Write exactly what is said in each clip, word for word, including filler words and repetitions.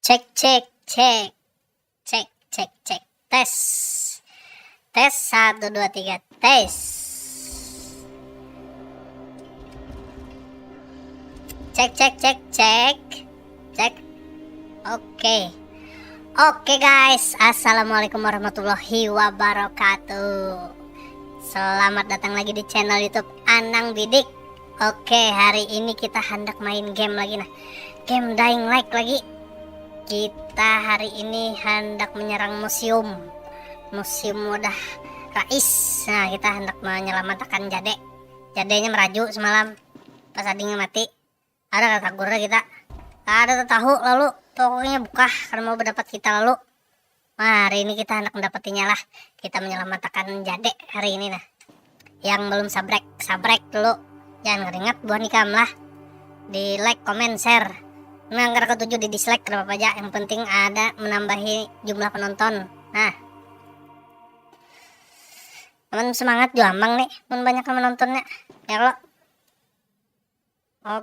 Cek, cek, cek. Cek, cek, cek. Tes. Tes, satu, dua, tiga. Tes. Cek, cek, cek, cek. Cek. Oke. Oke, guys, assalamualaikum warahmatullahi wabarakatuh. Selamat datang lagi di channel YouTube Anang Bidik. Oke, hari ini kita hendak main game lagi, nah. Game Dying Light lagi. Kita hari ini hendak menyerang museum. Museum Wadah Rais. Nah, kita hendak menyelamatkan Jade. Jadenya meraju semalam. Pas adingnya mati. Ada kata guru kita. Ada tetahu lalu pokoknya bukah karena mau berdapat kita lalu. Nah, hari ini kita hendak mendapatinya lah. Kita menyelamatkan Jade hari ini, nah. Yang belum sabrek, sabrek dulu. Jangan ngeringat buah nikam lah. Di like, comment, share. Nah, angka ketujuh di dislike, kenapa aja. Yang penting ada menambahi jumlah penonton. Nah. Aman semangat jua amang nih, mun banyak menontonnya. Ya kalau.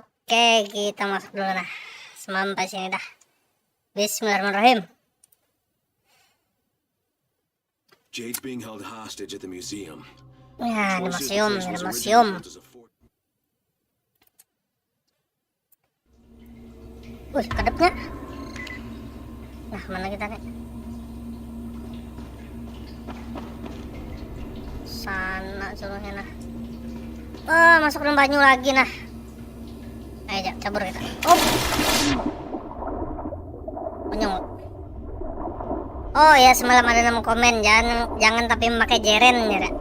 Oke, kita masuk dulu nah. Semampai sini dah. Bismillahirrahmanirrahim. Jade's being held hostage at the museum. Ya, di museum, di museum. Wih, kedapnya. Nah, mana kita nih? Sana suruhnya nah. Oh, masuk dalam banyu lagi nah. Ayo, cabur kita. Oh. Kunyung. Oh ya, semalam ada nang komen, jangan, jangan tapi memakai jeren, ya.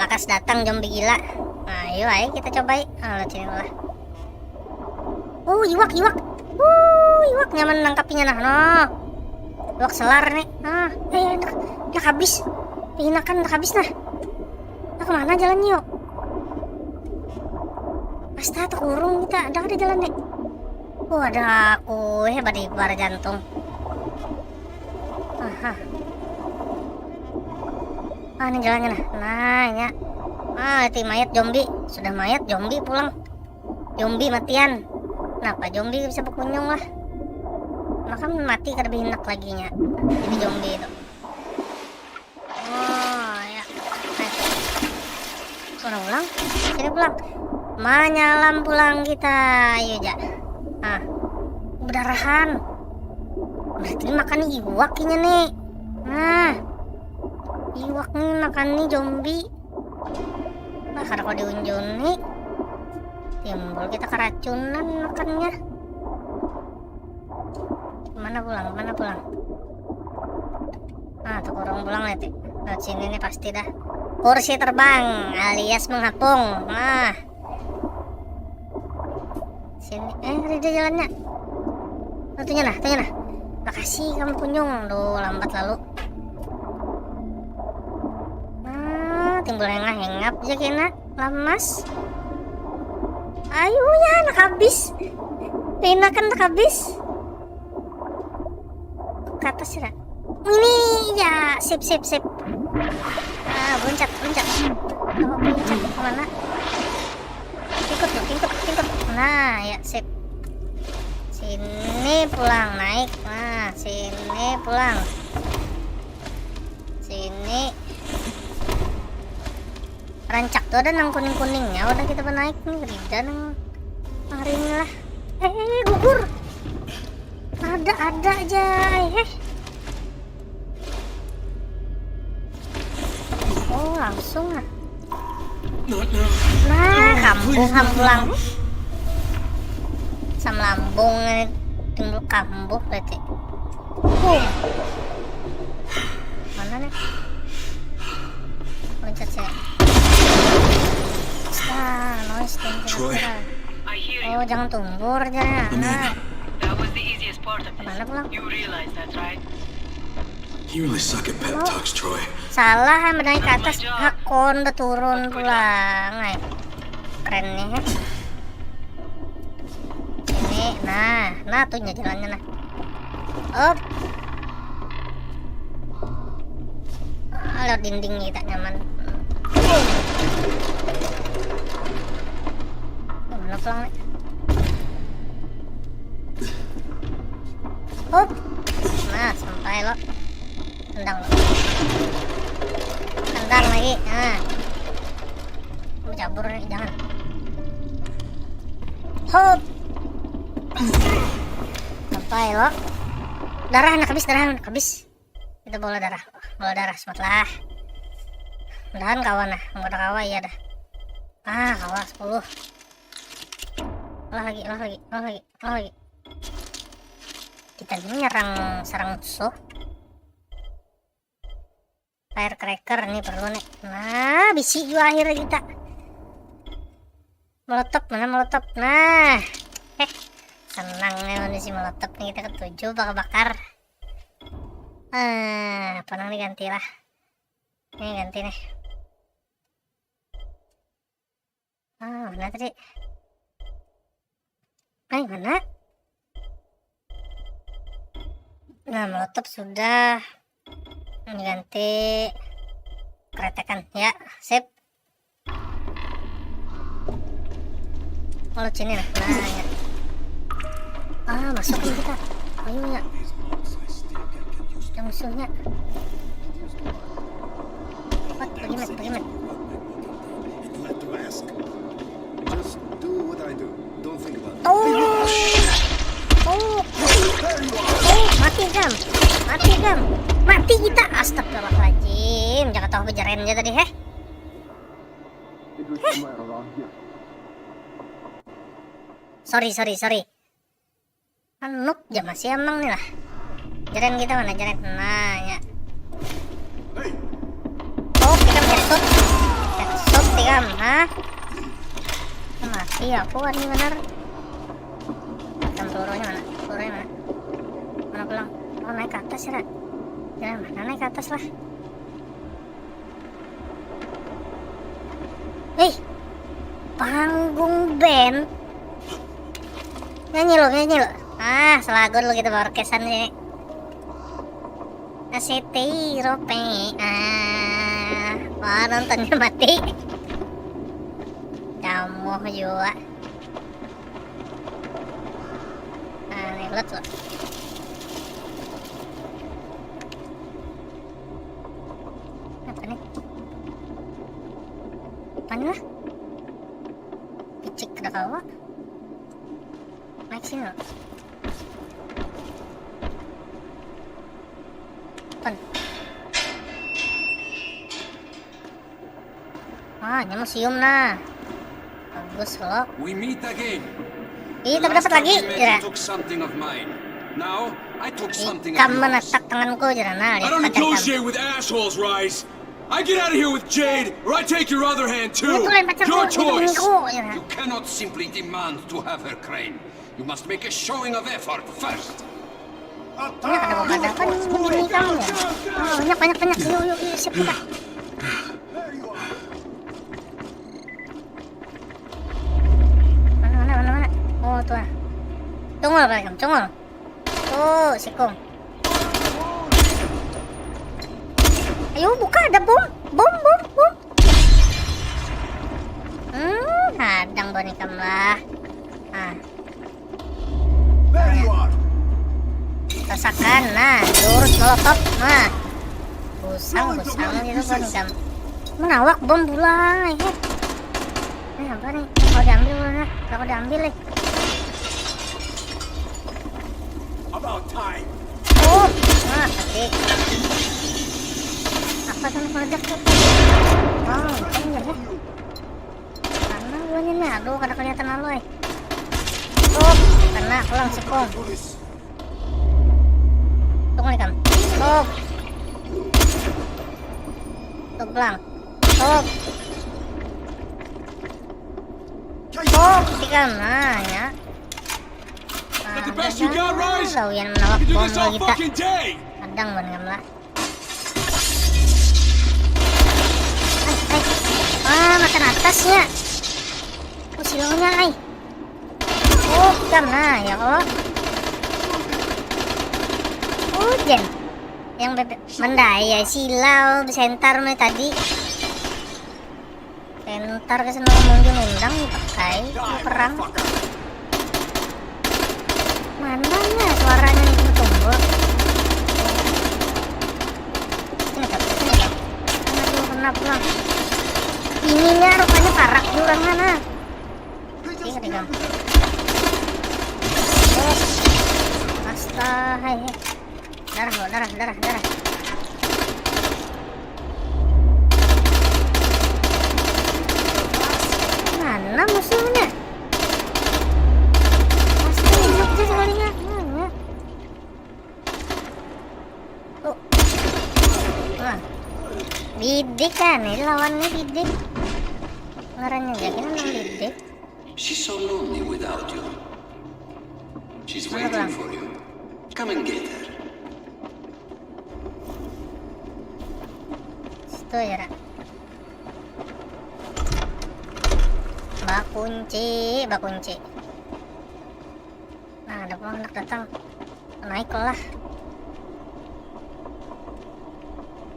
Lakas datang zombie gila. Nah, ayo, ayo kita cobai. Ah, lihat sini lah. Oh, iwak, iwak. Uh, iwak nyaman nangkapinya nah. Nah. Iwak selar nih. Nah, eh, nak, nak habis. Pinakan nak habis nah. Nah, kemana jalannya yuk? Pasti terkurung kita. Ada, ada jalan nih. Oh, ada aku hebat ibar jantung. Aha. Ah, ini jalannya nah. Nah, ya. Ah, itu mayat zombie. Sudah mayat zombie pulang. Zombie matian. Kenapa zombie bisa berkunjung lah? Makan mati kada behinak lagi nya. Jadi zombie itu. Oh, ya. Nah. Ulang, ulang. Sini pulang. Manyalam pulang kita. Ayo, ja. Nah. Bedarahan. Berarti makan iwak inya nih. Nah. Iwak nih makan nih zombie. Nah, kada kau diunjuni. Timbul kita keracunan makannya. Mana pulang? Mana pulang? Nah, terkurung pulang nih, Tik. Lewat sini nih pasti dah. Kursi terbang alias mengapung. Nah. Sini. Eh, ada jalannya. Oh, tunya nah, tunya nah. Makasih kamu kunjung. Duh, lambat lalu. Nah, timbul hengah-hengap aja kena. Lamas. Ayo ya, anak habis. Pinakan anak habis. Ke atas ya. Ini ya, sip, sip, sip. Ah, loncat, loncat. Oh, loncat kemana? Ikut tuh, ikut, ikut. Nah, ya, sip. Sini pulang naik. Nah, sini pulang. Sini. Rancak tuh ada nang kuning-kuningnya. Udah kita naik nih, rida nang hari ini lah. Eh, eh, eh, gugur. Ada, ada aja. Eh, eh. Oh, langsung ah. Nah, kambuh ham pulang. Asam lambung ini timbul kambuh berarti. Boom. Mana nih? Loncat saya. Ah, noise dan kira-kira. Oh, jangan tumbur aja ya. Nah. Kemana pulang? You really suck at pep talks, Troy. Salah, yang naik ke atas, hakon beturun pulang. Ay. Keren nih. Ini, nah, nah tuh jalannya nah. Up. Ah, lewat dinding kita nyaman. Oh, mana pulang nih? Hup. Nah, sampai lo. Tendang lo. Tendang lagi. Nah. Cabur nih, jangan. Hup. Sampai lo. Darah anak habis, darah anak habis. Kita bola darah. Bola darah, semat lah. Mudahan kawa nah. Mun kada kawa, iya dah. Ah, kawa sepuluh. Lah lagi, lah lagi, lah lagi, lah lagi. Kita ini nyerang, serang musuh. Firecracker nih perlu nih. Nah, bisi jua akhirnya kita. Molotov, mana molotov? Nah. Eh, senang nih manusia molotov nih, kita ketujuh bakar-bakar. Eh, apa nang diganti lah? Nih ganti nih. Ah, mana tadi? Eh, mana? Nah, molotov sudah. Ini ganti keretekan. Ya, sip. Molotov sini lah. Nah, ya. Ah, masuk nih kita. Ayo ya. Yang musuhnya. What? Pergi, Mat, pergi, Mat. Just do what I do. Don't think about it. Oh. Oh. Oh, mati, Gam. Mati, Gam. Mati kita. Astagfirullahaladzim. Jangan tahu bejaren aja tadi, heh. It was somewhere around here. Sorry, sorry, sorry. Kan noob ja masih amang nih lah. Jeren kita mana, jeren? Nah, ya. Hey, Oh, kita headshot. Headshot tikam, ha? Mati aku, ini benar. Macam pelurunya mana? Pelurunya mana? Mana pulang? Oh, naik ke atas ya, Ra? Jalan mana naik ke atas lah? Hei, panggung band. Nyanyi lo, nyanyi lo. Ah, selagu lo kita bawa orkesan ini. A C T I rope. Ah, wah, nontonnya mati. Camuh jua. Nah, ini ulat lo. Apa nih? Apa nih lah? Picik kada kawa. Naik sini lo. Pan. Ah, ini museum nah. Bagus lo. We meet again. Ih, tapi dapat lagi. Last time we met, you took something of mine. Now, I took something of yours. Ikam menatak tanganku, jera nah. I don't negotiate with assholes, Rais. I get out of here with Jade, or I take your other hand too. Your choice. You cannot simply demand to have her, Crane. You must make a showing of effort first. Banyak ada beberapa nih, ini kamu ya. Oh, banyak, banyak, banyak. Yuk, yuk, yuk, siap kita. Mana, mana, mana, mana? Oh, tuh lah. Congol, Pak Ikam, congol. Tuh, sikung. Ayo, buka, ada bom. Bom, bom, bom. Hmm, hadang Bonikam lah. Ah. Rasakan, nah, lurus molotov, nah. Busang, busang gitu Bonikam. Menawak bom pulang, eh. Ini apa nih? Kalau diambil lah, kalau diambil, eh. About time. Oh, nah, mati. Apa tuh meledak tuh? Oh, kan ya. Mana buahnya nih? Aduh, kada kelihatan lalu, eh. Oh, kena pulang sikung. Tunggu nih, Kam. Stop. Stop pulang. Stop. Stop, tikam. Nah, ya. Nah, lawan menawak bom lagi kita. Hadang ban kam lah. Ai, ai. Ah, makan atasnya. Oh, silaunya, ai. Oh, tikam nah, ya Allah. Hujan. Yang bebek mendaya silau besentar meh tadi. Sentar ke sana mungkin undang dipakai perang. Mana ya suaranya nih, betul. Mana? Iya, tiga. Astaga, hai, hai. Darah, darah, darah, darah. Mana musuhnya? Pasti hidup tuh sekalinya. Mana? Tuh. Nah. Bidik kan, ini lawannya bidik. Ngarannya aja kan nang bidik. She's so lonely without you. She's waiting for you. Come and get her. Situ aja, Ra. Bakunci, bakunci. Nah, ada pulang anak datang. Naik lah.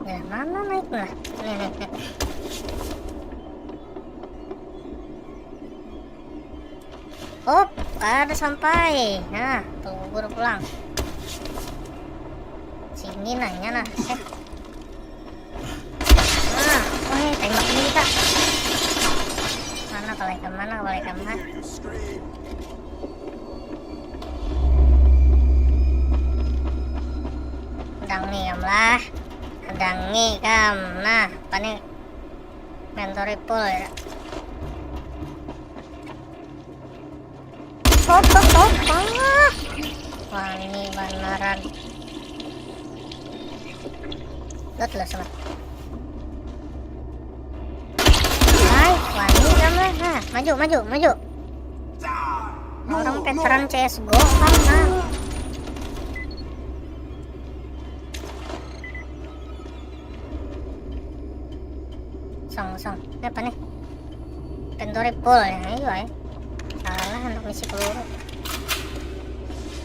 Ya, mana naik lah? Nih, nih, nih. Hop, kada sampai. Nah, tunggu pulang. Sini nanya nah. Eh. Nah, weh, tembak ini kita. Mana kalau ikan, mana kalau ikan, nah. Dangi kam lah. Dangi kam. Nah, apa nih? Mentor rifle ya. Hop, hop, hop. Ah. Wani banaran. Lot lo sama. Hai, wani kamu. Nah, maju, maju, maju. Orang veteran C S go kan, nah. Song, song. Ini apa nih? Inventory full ya, ayo ay. Salah untuk misi peluru.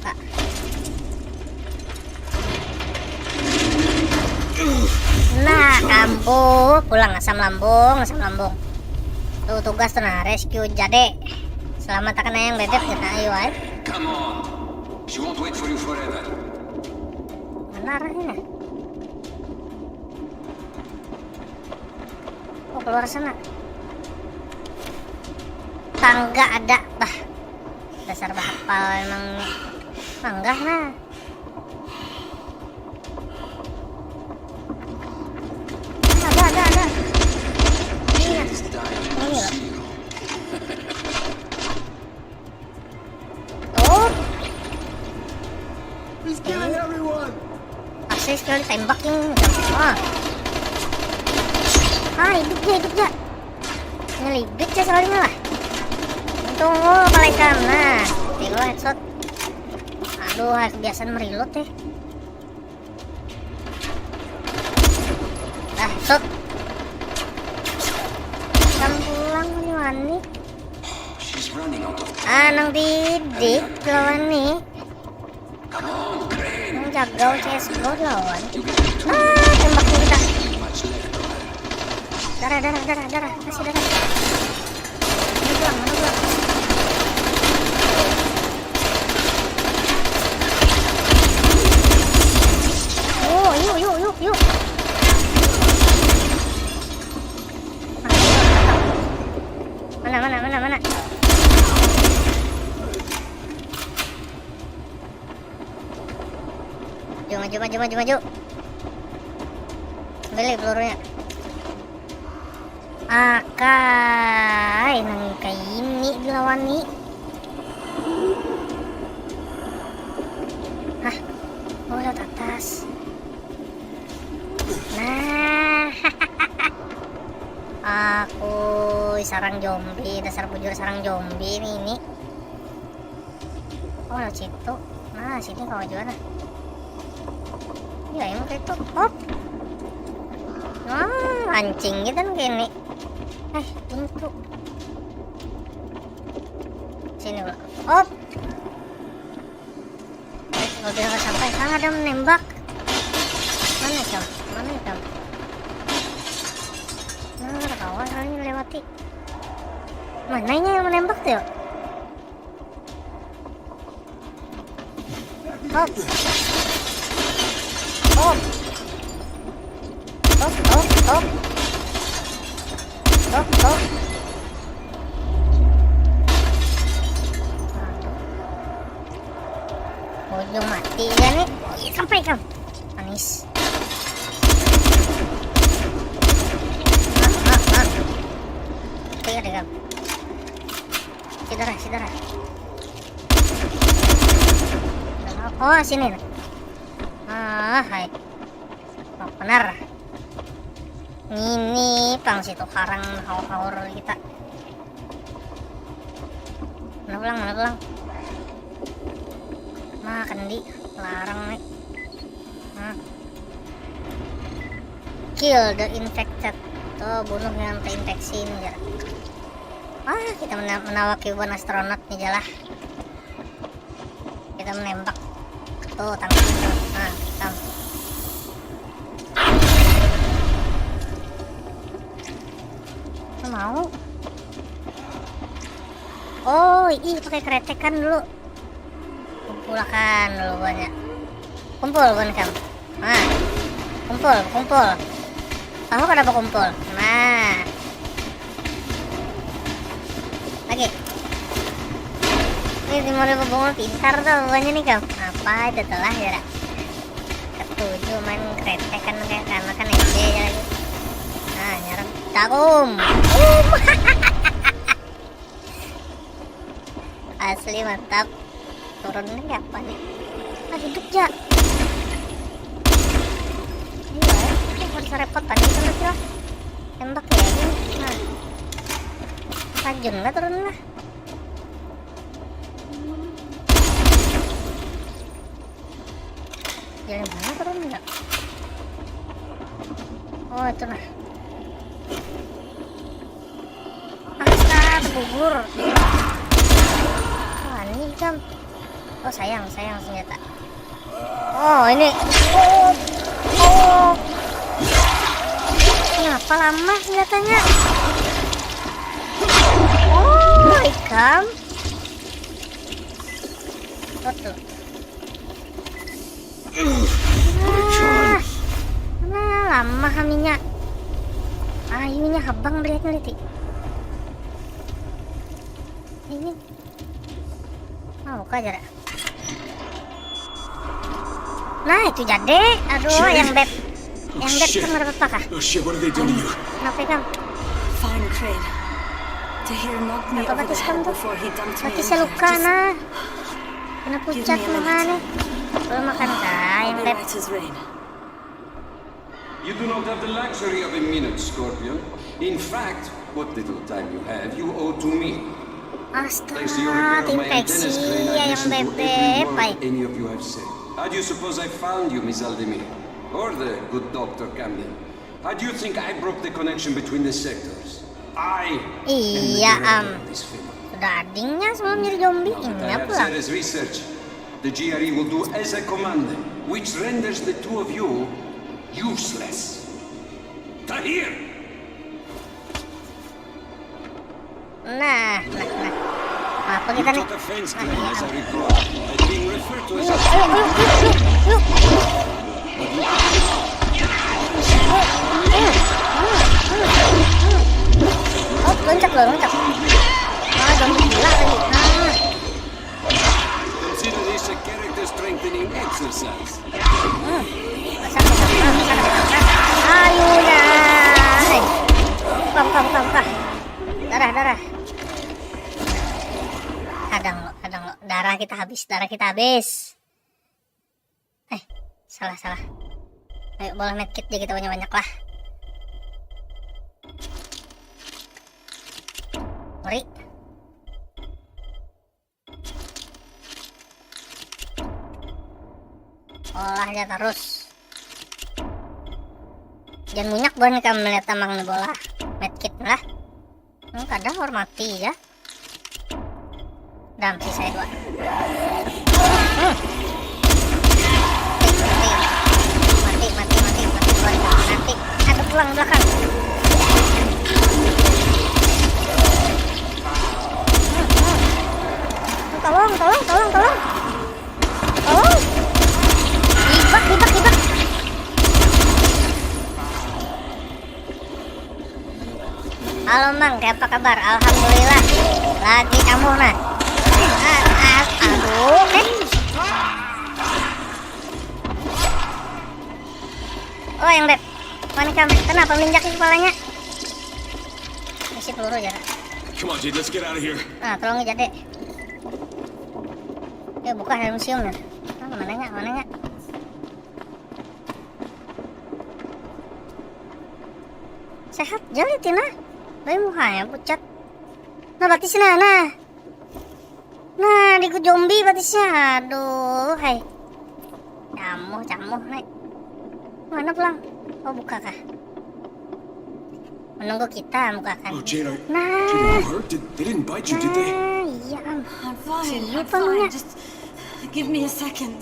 Pak. Nah, kambuh, pulang asam lambung, asam lambung. Tuh tugas tuh nah, rescue jade. Selamat akan yang bebek kita, ayo ay. Come on. She won't wait for you forever. Mana arahnya? Oh, keluar sana. Tangga ada, bah. Dasar bahapal emang. Tangga nah. Ada, ada, ada. Iya. Ini loh. Oh. He's killing everyone. Pasti sekali tembak ini. Ah. Ah, hidup dia, hidup dia. Ngelibit ya soalnya lah. Untung, oh, malaikat. Nah, tiga headshot. Aduh, ah, kebiasaan mereload deh. Ah, shot. Kam pulang ni wani. Ah, nang bidik lawan ni. Nang jagau C S go lawan. Ah, tembak kita. Darah, darah, darah, darah. Kasih darah. Mana pulang, mana pulang? Oh, yuk, yuk, yuk, yuk. Mana, mana, mana, mana? Maju, maju, maju, maju, maju. Beli pelurunya. Akai, nang kaini dilawan ni. Hah? Oh, lewat atas. Nah. Aku sarang zombie, dasar bujur sarang zombie ni, ini. Oh, lewat situ. Nah, sini kawa jua nah. Ya, yang kayak itu. Hop. Nah, anjing kita nih kini. Eh, pintu. Sini, Bro. Hop. Eh, kalau dia nggak sampai, kan ada menembak. Mana, Cam? Mana, Cam? Nah, kawan kali lewati. Mana ini yang menembak tuh, ya? Hop. Hop. Hop, hop, hop. Hop, hop. Yo mati ya nih. Ih, sampai kam. Manis. Ah, ah, ah. Tiga deh kam. Sidara, sidara. Oh, sini nah. Ah, hai. Oh, benar. Ngini pang situ karang haur-haur kita. Mana pulang, mana pulang? Mah kendi larang nih. Nah. Kill the infected. Tuh, bunuh yang terinfeksi ini, jar. Wah, kita mena- menawaki bukan astronot nih, jalah. Kita menembak. Tuh, tangkap tuh. Nah, hitam. Mau? Oh, ih, pakai keretekan dulu. Kumpulakan dulu banyak. Kumpul, bukan kam. Nah, kumpul, kumpul. Tahu kenapa kumpul? Nah. Lagi. Ini timur bubung pintar tuh pokoknya nih kam. Apa itu telah ya? Ketujuh main kretek kan kayak karena kan S D aja lagi. Nah, nyerang. Takum. Um. Asli mantap. Turun nih apa nih? Nah, hidup ya. Iya, ini harus repot tadi itu lah. Tembak ya ini. Nah. Tajun lah turun lah. Jalan mana turun enggak? Oh, itu nah. Astaga, terkubur. Wah, ini jam. Oh, sayang, sayang senjata. Oh, ini. Oh. Oh. Kenapa lama senjatanya? Oh, ikam. Betul. Nah, nah, lama kaminya. Ayunya habang melihatnya liti. Ini mau kah jarak? Nah, itu jadi. Aduh, Shit. Yang beb. Yang beb Shit. Kan berapa kah? Oh shit, what are they doing to you? Kenapa ikam? Fine, Crane. Tahir knocked me Apa over the batis head kamu tuh? Before he dumped me Batisnya in luka, here. Just nah. Kena give me pucat a muha minute. Nih. Belum makan kah, I'll yang be beb? Right as rain. You do not have the luxury of a minute, Scorpion. In fact, what little time you have, you owe to me. Thanks to your Astaga, repair of my infeksi antennas, Crane, I've ya yang listened to every bebek, word pai. Any of you have said. How do you suppose I found you, Miss Aldemir? Or the good Doctor Camden? How do you think I broke the connection between the sectors? I am the Iya, director am. Of this film. Sudah adingnya sebelum jadi zombie, Now that I inya have pulang. Zara's research, the G R E will do as I command them, which renders the two of you useless. Tahir! Nah, nah, nah. Apa kita nih? You took offense, Glenn, as I recall, at being referred to as a Ayo, ayo, ayo, ayo, ayo. Ayo, ayo, ayo, ayo. Oh, loncat loh, loncat. Ah, zombie gila tadi. Nah. Consider this a character strengthening exercise. Hmm. Kesana, kesana, kesana, kesana. Ayo, nah. Hei. Buka, buka, buka, buka. Darah, darah. Hadang lo, hadang lo. Darah kita habis, darah kita habis. Eh, salah, salah. Ayo, bola medkit aja kita banyak-banyak lah. Mari. Olah aja terus. Jangan munyak buhan ikam melihat tamang ni bola. Medkit lah. Hmm, kada hormati ya. Dam, sisa dua. Hmm. Mati, mati, mati, mati, mati, mati, mati. Ada pulang belakang. Tolong, tolong, tolong, tolong. Tolong. Hibak, hibak, hibak. Halo, Mang, kayak apa kabar? Alhamdulillah. Lagi kambuh, nah. Ah, ah, aduh, eh. Macam, kenapa menjaki kepalanya? Isi peluru aja. Come on, Jade, let's get out of here. Nah, tolong aja deh. Ya, buka helm sium ya. Nah, mananya, mananya? Sehat jadi Tina. Bayi muhanya pucat. Nah, batisnya nah. Nah, diku zombie batisnya. Aduh, hai. Camuh, camuh, hai. Mana pulang? Oh, buka kah? Menunggu kita bukakan. Oh, Jade, are, Nah. Jade, are you hurt? Did, they didn't bite you, did they? Nah, iya am. I'm fine. Sini I'm palunya. Fine. Just give me a second.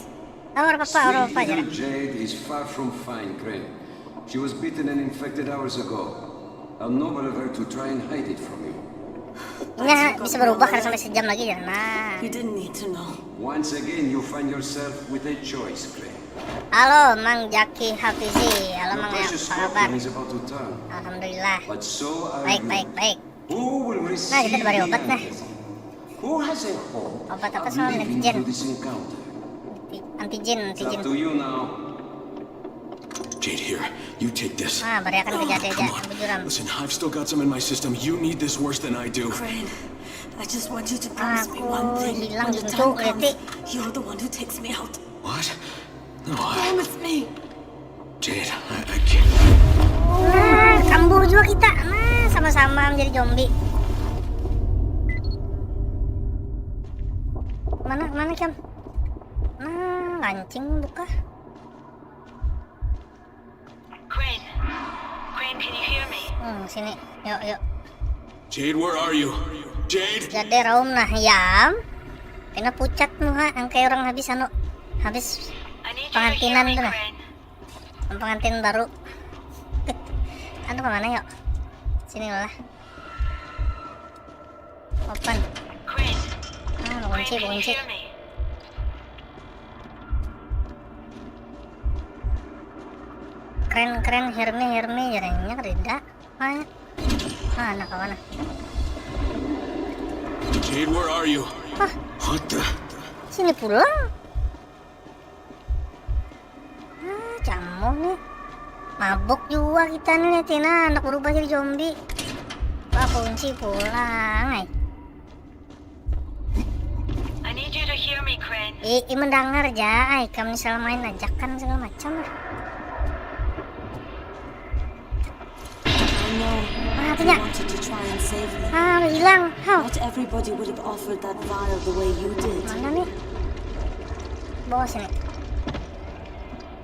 Oh, ora apa-apa, ora apa-apa aja. Jade is far from fine, Crane. She was bitten and infected hours ago. How noble of her to try and hide it from you. Nya bisa berubah kan sampai sejam lagi ya. Nah. You didn't need to know. Once again, you find yourself with a choice, Crane. Halo Mang Jaki Hafizi. Halo Mang, ya, Precious apa kabar? Scorpion is about to turn, Alhamdulillah. But so are Baik, you. Baik, baik. Who will receive Nah, kita diberi the obat, nah. antidote? Who has a hope Obat apa of soal living netizen? Through this encounter? Antigen, It's up antigen. To you now. Jade, here, you take this. Ah, bariakan ke Jade aja, Come on. bujuran. Listen, I've still got some in my system. You need this worse than I do. Crane, I just want you to promise me one Aku thing. hilang When the gitu, time comes, Leti. You're the one who takes me out. What? No, I, Promise me. Jade, I, I can't. Nah, kambuh juga kita. Nah, sama-sama menjadi zombie. Mana, mana, Cam? Nah, lancing buka. Crane. Crane, can you hear me? Hmm, sini. Yuk, yuk. Jade, where are you? Jade? Jadi raum nah, yam. Kena pucat muha, angkai orang habis anu. Habis I need you to hear pengantinan me, tuh nah. Crane. Pengantin baru. Anu kemana yuk? Sini lah. Open. Crane. Ah, Crane, kunci, can you kunci. Hear me? Keren, keren, hear me, hear me, jarangnya kerida. Ah, ah, anak kawan. Jade, where are you? Hah? What the? Sini pulang. Ah, camuh nih. Mabuk juga kita nih, Tina, anak berubah jadi zombie. Wah, kunci pulang, ay. I need you to hear me, Crane. Eh, eh, mendengar ja, ay, kamu salah main ajakan segala macam lah. I know. Ah, You punya. Wanted to try and save me. Ah, hilang. How? Not everybody would have offered that vial the way you did. Mana nih? Bawah sini.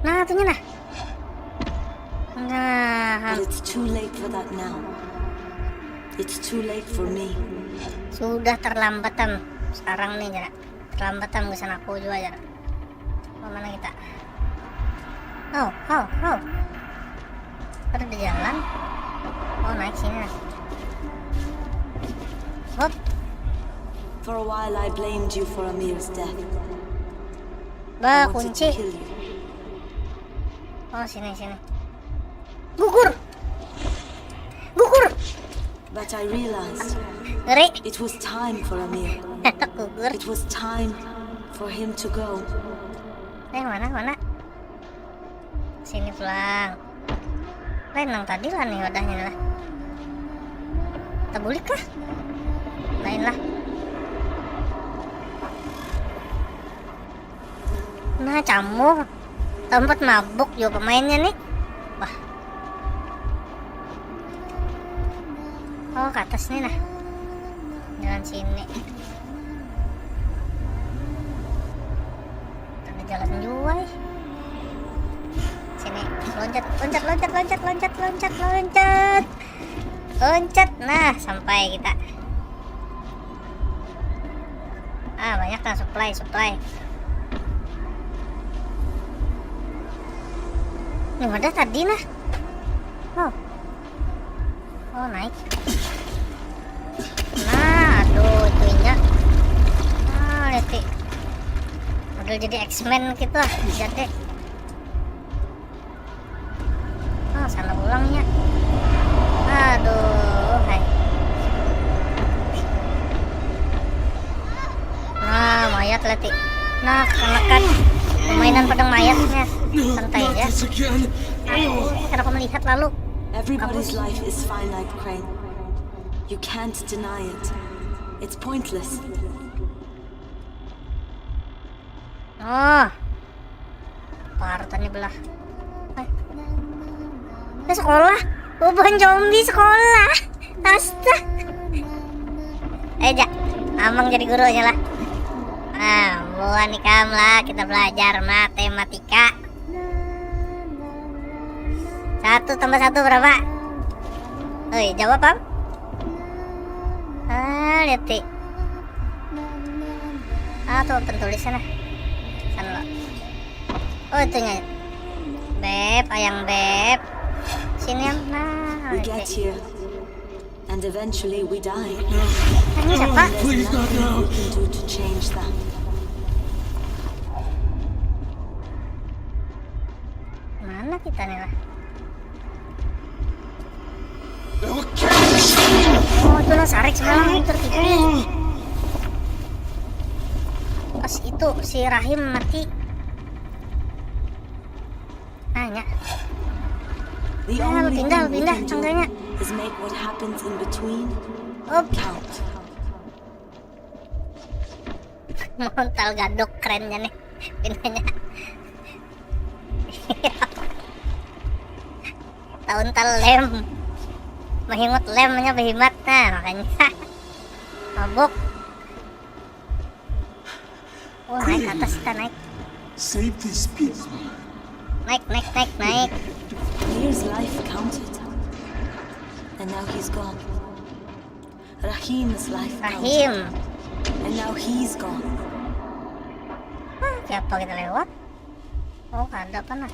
Nah, itunya nah. Nah, But it's too late for that now. It's too late for me. Sudah terlambat am. Sekarang nih, Jara. Terlambat am, kesan aku juga, Jara. Mau mana kita? Oh, oh, oh. Ada di jalan. Oh, naik sini lah. Hop. For a while, I blamed you for Amir's death. Bah, I wanted kunci. To kill you. Oh, sini, sini. Gugur. Gugur. But I realized Ngeri. It was time for Amir. Gugur. It was time for him to go. Eh, mana, mana? Sini pulang. Lain nang tadi lah nih wadahnya lah. Tabulik kah? Lain lah. Nah, camuh. Tempat mabuk juga pemainnya nih. Wah. Oh, ke atas nih nah. Jalan sini. Ada jalan juga. Sini, loncat, loncat, loncat, loncat, loncat, loncat, loncat. Loncat. Nah, sampai kita. Ah, banyak lah supply, supply. Ini wadah tadi nah. Oh. Oh, naik. Nah, aduh, itunya. Ah, lihat, Pi. Model jadi X-Men gitu lah, jadi. Ah, sana ulangnya. Aduh, hai. Nah, mayat leti. Nah, kenakan. Mainan padang mayatnya, santai aja. Kenapa melihat lalu? Everybody's life is finite, Crane. You can't deny it. It's pointless. Oh. Partannya belah. Eh. Nah, sekolah. Bubuhan zombie sekolah. Astaga. Eh, ja. Amang jadi gurunya lah. Nah, buhan ikam lah, kita belajar matematika. Satu tambah satu berapa? Oi, jawab, Am. Ah, lihat, Ti. Ah, tuh pentulisnya nah. Sana lo. Oh, itunya. Beb, ayang beb. Sini, Am. Nah, We lihat, get Ti. here, and eventually we die. Ini siapa? There's nothing we can do to change that. Mana kita nih lah? They will kill me. Oh, itu nang sarek semalam tertipu. Pas itu si Rahim mati. Nanya. The Ah, only pindah, thing we pindah, can do tangganya. Is make what happens in between Oh, count. Montal gadok kerennya nih. Pindahnya. Tauntal lem. Mahingut lemnya behimat. Nah, makanya. Mabuk. Oh, naik ke atas kita, naik. Save these people. Naik, naik, naik, naik. Mir's life counted. And now he's gone. Rahim's life counted. Rahim. And now he's gone. Hah, siapa kita lewat? Oh, kada apa nah.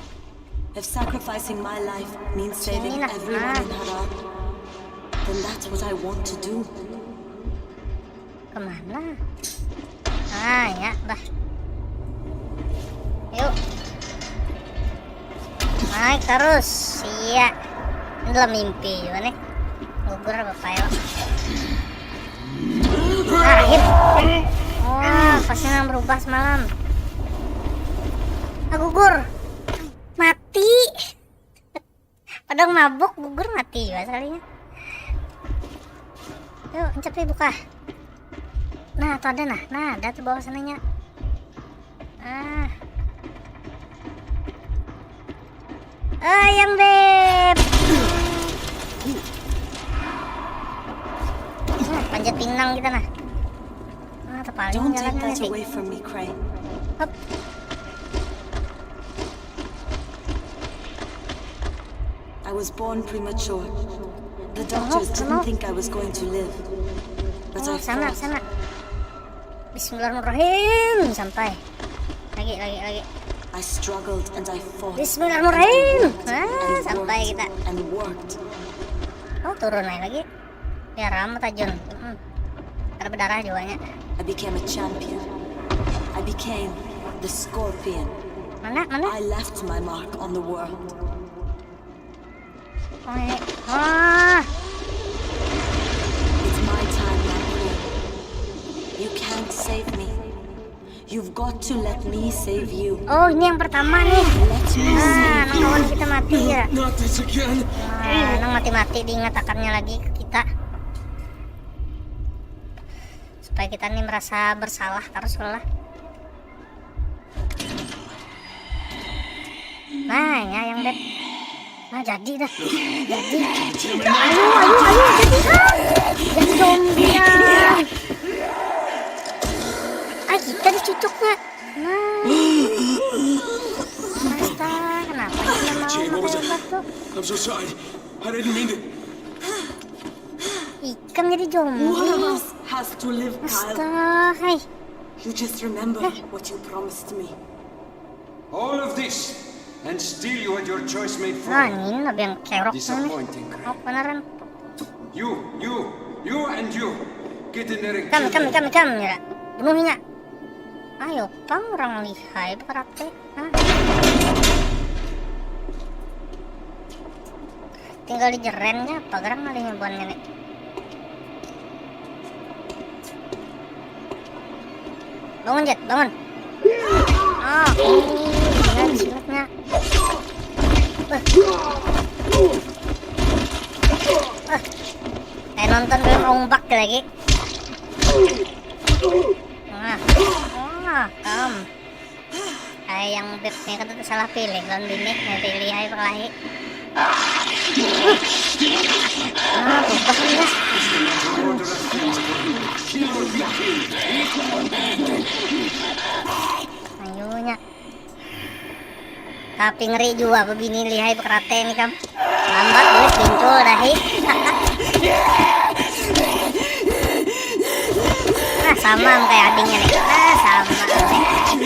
If sacrificing my life means saving Sini nah. Everyone Ah. In Harad, then that's what I want to do. Kemana? Ah, ya, bah. Yuk. Naik terus. Iya. Ini dalam mimpi juga nih. Gugur apa ya? Ah, hit. Oh, pasnya yang berubah semalam. Ah, gugur. Mati. Padahal mabuk, gugur, mati juga sekalinya. Yuk, encep nih buka. Nah, tuh ada nah. Nah, ada tuh bawah sananya. Ah. Ayang beb. Nah, panjat pinang kita nah. Ah, terpaling Don't take jalannya that sih. Away from me, Crane. Hup. I was born premature. The doctors didn't think I was going to live. But Oh, I sana, fought. Sana. Bismillahirrahmanirrahim. Sampai. Lagi, lagi, lagi. I struggled and I fought. Bismillahirrahmanirrahim. And Ah, worked sampai kita. And worked. Oh, turun aja lagi. Biar ramah tajun. Hmm. Ada berdarah jiwanya. I became a champion. I became the scorpion. Mana, mana? I left my mark on the world. Oh, ini. Ah, It's my time now, Queen. You can't save me. You've got to let me save you. Oh, ini yang pertama nih. Let me Nah, save nang kawan kita mati ya. Not this again. Nah, nang mati-mati diingatakannya lagi ke kita. Supaya kita nih merasa bersalah terus lah. Nah, ya yang beb. Nah, jadi dah. Jadi. Ayo, ayo, ayo, jadi. Ah, jadi zombie ya. Ah, kita dicucuknya. Nah. Astaga, kenapa kita mau Jane, what was pakai it? obat tuh? I'm so sorry. I didn't mean to. Ikam jadi One of zombie. Us has to live, Kyle. Astaga, hai. You just remember what you promised me. All of this, and still you had your choice made for Nah, you. ini lebih yang kerok ini. Disappointing, Crane. Oh, beneran. You, you, you, and you. Get in there and Ikam, kill ikam, them. ikam, ikam, ya. Bunuhnya. Ayo, pang orang lihai karate. Hah? Tinggal dijerennya apa gerang ngalihnya buannya nih. Bangun, Jet, bangun. Oh, ini, ini silatnya. Wah. Wah. Kayak nonton film Ong Bak lagi. Nah, wah, kam. Kayak yang beb nih kan tuh salah pilih lawan bini, nih pilih aja kelahi. Ah, bebas nih ya. Ayo nya. Tapi ngeri jua bebini lihai bekerate nih kam. Lambat duit bincul dahi. Nah, sama kayak adingnya nih. Nah, sama.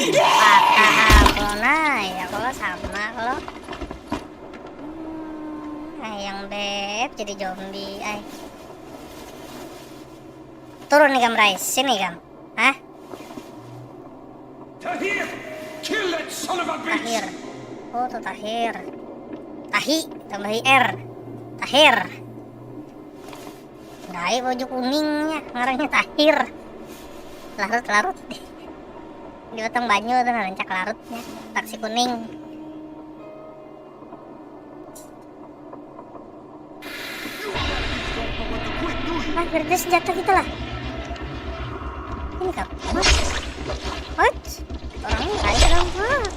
Patah aku. Nah, ya kalau sama kalau. Hmm, ay, yang beb jadi zombie, ay. Turun nih kam, Rai. Sini kam. Hah? Tahir! Kill that son of a bitch! Tahir. Oh, tuh Tahir. Tahi, tambahi R. Tahir. Ngai baju kuningnya, ngarannya Tahir. Larut-larut. Di batang banyu tuh, rancak larutnya. Taksi kuning. Ah, kerja senjata kita lah. Ini kap. What? What? Orang ini kali orang. Ah.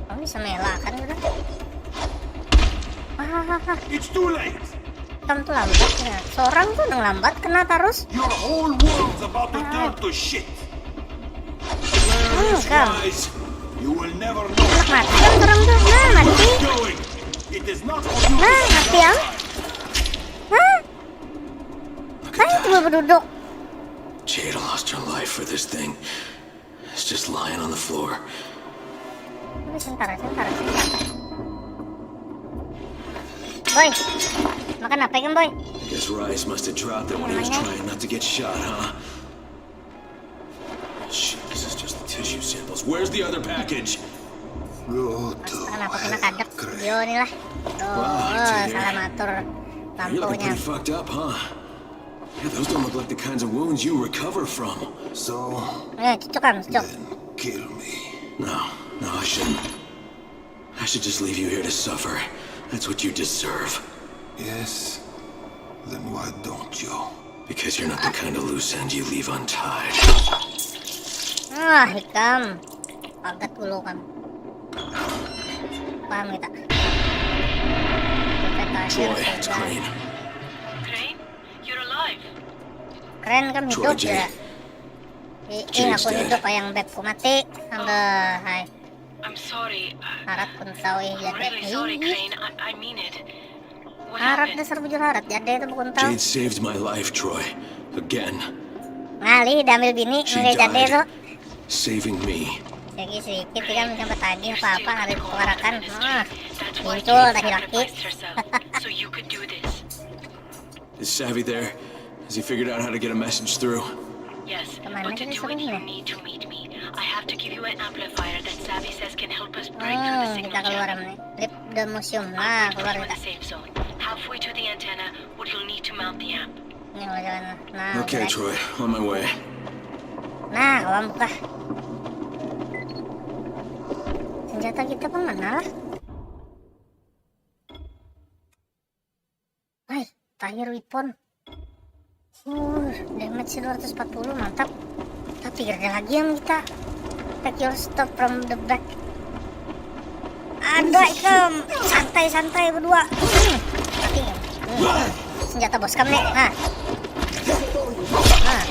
Orang bisa melakan udah. Ah, ah, ah. It's too late. Kam tuh lambat ya. Seorang tuh nang lambat kena terus. Your whole world's about to turn to shit. Hmm, kam. Wise, you will never know. Anak mati kan orang tuh. Nah, mati. Going. It is not for you. Nah, mati am. Hah? Look at that. Nah, cuma berduduk. Jade lost her life for this thing. It's just lying on the floor. Boy, makan apa ikan, Boy? Guess Rais must have dropped it when he was trying not to get shot, huh? Shit, this is just the tissue samples. Where's the other package? Go to hell, Crane. Dia nih lah. Tuh, salah matur. You're looking pretty fucked up, huh? Yeah, those don't look like the kinds of wounds you recover from. So, then kill me. No, no, I shouldn't. I should just leave you here to suffer. That's what you deserve. Yes. Then why don't you? Because you're not the kind of loose end you leave untied. Ah, ikam. Pagat dulu kam. Paham kita. Troy, it's Crane. Crane? You're alive. Crane kam hidup ya? Ih, aku hidup, yang bebku mati. Aduh, hai. I'm sorry. Harat pun tahu, ih, jadeh. Really sorry, Crane. I, I mean it. Harat dasar bujur harat, jadeh itu pun tahu. Jade saved my life, Troy. Again. Ngalih diambil bini, ngalih jadeh tuh. Saving me. Sedikit-sedikit, tidak bisa bertagih apa-apa, ngalih kewarakan. Muncul tadi laki. So you could do this. Is Savvy there? Has he figured out how to get a message through? Yes, but to do it, you need to meet me. I have to give you an amplifier that Savvy says can help us break through the signal jamming. Leave the museum. Nah, keluar kita. I'll put you in a safe zone, halfway to the antenna, where you'll need to mount the amp. Ini mau jalan. Nah, okay, Troy, on my way. Nah, kawan buka. Senjata kita pun mana lah? Hai, terakhir weapon. Uh, damage dua ratus empat puluh, mantap. Tapi ada lagi yang kita. Take your stuff from the back. Ada ikam, santai-santai berdua. Hmm, mati ikam. Hmm. Senjata bos kam nih. Nah. Nah.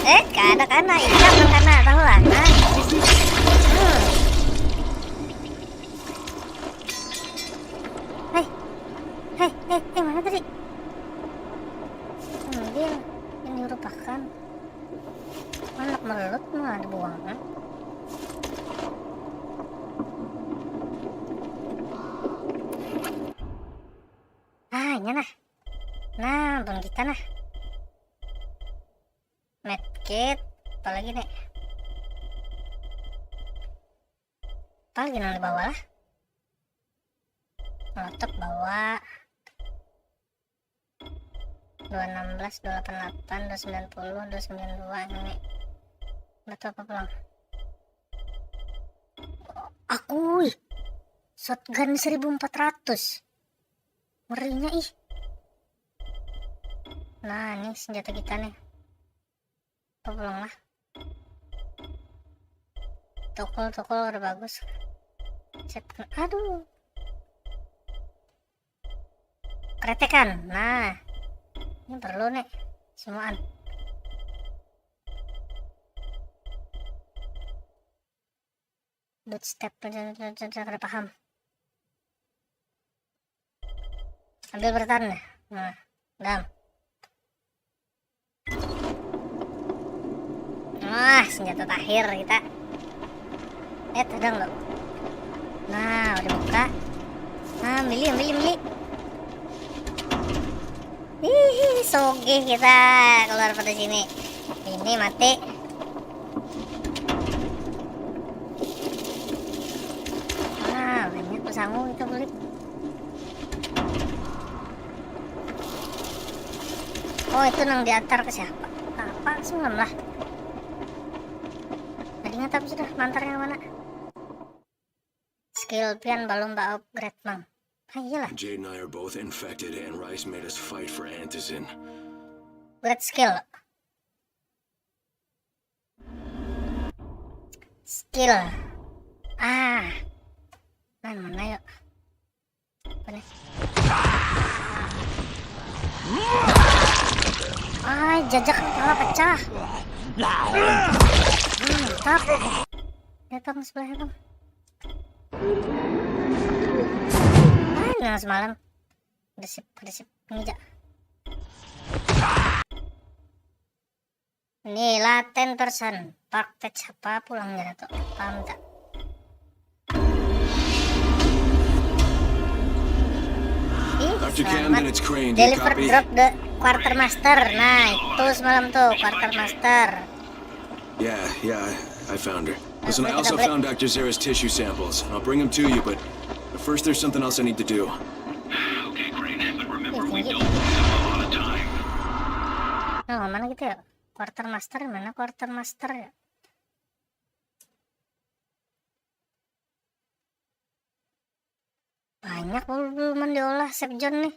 Eh, kada kana, ikam nang kana, tahu lah. Nah. Hmm. Hei, hei, hei, hei, mana tadi? Hmm, dia yang dirupakan. Anak merelut mah dibuang, kan? Ah, ini nah. Nah, ampun kita nah. Medkit, apalagi nih? Apalagi nang di bawah lah? Molotok bawa. Dua enam belas, dua delapan delapan, dua sembilan puluh, dua sembilan dua ini. Betul apa belum? Akui. Shotgun seribu empat ratus. Ngerinya ih. Nah, ini senjata kita nih. Apa pulang lah. Tokol-tokol udah bagus. Set. Aduh. Kretekan. Nah. Ini perlu nih. Semuaan. Dot step, kada paham. Ambil bertahan dah. Nah, dam. Wah, senjata terakhir kita. Eh, tadang lo. Nah, udah buka. Nah, milih, milih, milih. Hihi, sogeh kita keluar pada sini. Ini mati. Wah, banyak pesangu kita beli. Oh, itu nang diantar ke siapa? Apa semalam lah? Tadi nggak tahu sudah mantarnya mana. Skill pian belum ba upgrade mang. Ah, iyalah. Jade and I are both infected, and Rice made us fight for Antizin. Upgrade skill. Skill. Ah. Nah, mana yuk? Apa nih? Ah, jajak kepala pecah. Hmm, mantap. Datang sebelah, Bang. Ah, nah, semalam. Ada sip, ada sip. Ini aja. Nila ten persen. Park Tech apa pulang jar tu? Paham tak? Ih, Doctor Camden, selamat. It's Crane. Do you Deliver copy? Drop the quartermaster. Nah, itu semalam tuh quartermaster. Yeah, yeah, I, I found her. Listen, I also found Doctor Zara's tissue samples. I'll bring them to you, but first there's something else I need to do. Okay, Crane, but remember, we don't have a lot of time. Oh, mana kita ya? Quartermaster mana? Quartermaster ya? Banyak belum diolah Sep John nih.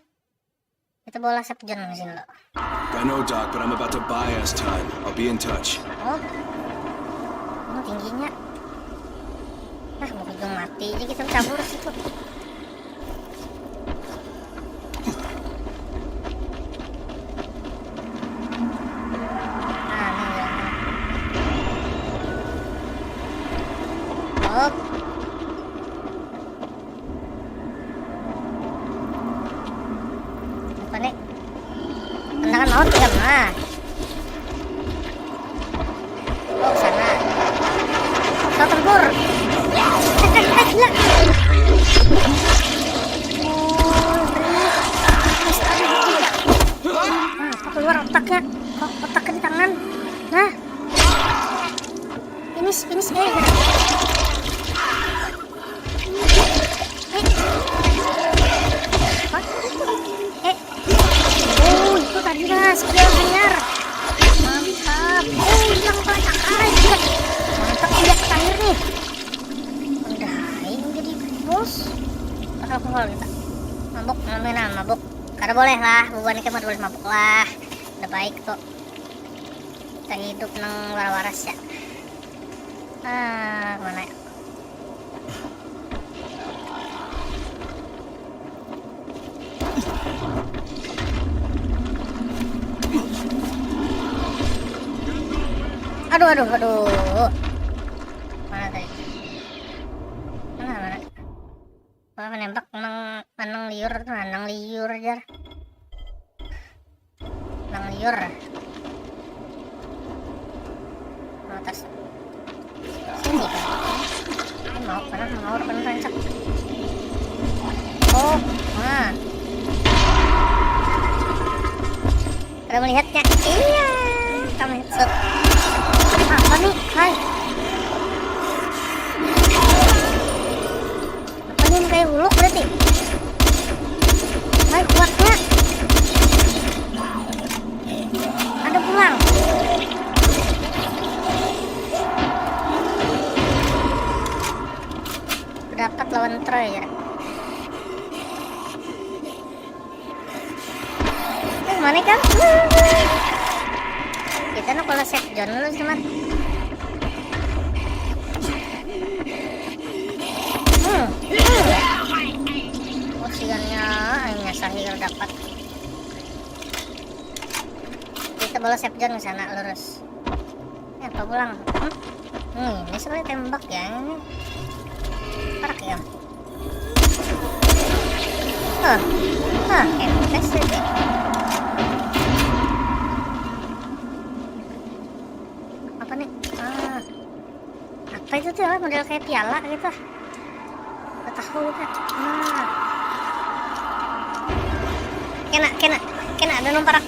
Kita bola Sep John di sini lo. I know, Doc, but I'm about to buy us time. I'll be in touch. Oh. Oh, tingginya. Nah, mau ujung mati aja kita campur situ. Nah, nih, ya. Oh. Apa nih? Tendangan maut ya, mah. Oh, sana. Pesawat tempur. Eh, eh, eh, gila. Oh, nah, apa keluar otaknya? Kok otaknya di tangan? Nah. Finish, finish, eh. Eh. Apa? Eh. Oh, itu tadi lah skill hanyar. Mantap. Oh, hilang pala cakar aja. Mantap, lihat terakhir nih. Udah, ini jadi bos. Alkohol kita. Mabuk, namanya mabuk. Kada boleh lah, bubuhan ikam kada boleh mabuk lah. Udah baik tuh. Kita hidup nang waras-waras ya. Ah, mana ya? Aduh, aduh, aduh. Mana tadi? Mana, mana? Wah, menembak nang, nang liur tuh, nang liur jar. Nang liur. Nang atas. Sini kan. Ini mau, mana mau, mana rancak. Oh, nah. Ada melihatnya. Iya, kamu headshot. Apa nih? Hai. Apa nih, kayak uluk berarti? Hai, kuatnya. Ada pulang. Lawan Troy aja. Terus mana kan? Kita nak kalau safe zone dulu, teman. Hmm. Hmm. Oksigennya hanya sahir dapat. Kita bola safe zone ke sana lurus. Ini apa pulang? Hmm? Hmm, ini sekali tembak ya ini. Parak ya. Hah, hah, empes aja. Apa nih? Ah, apa itu tuh ya? Model kayak piala gitu. Gak tahu kan. Nah. Kena, kena, kena ada nang parak.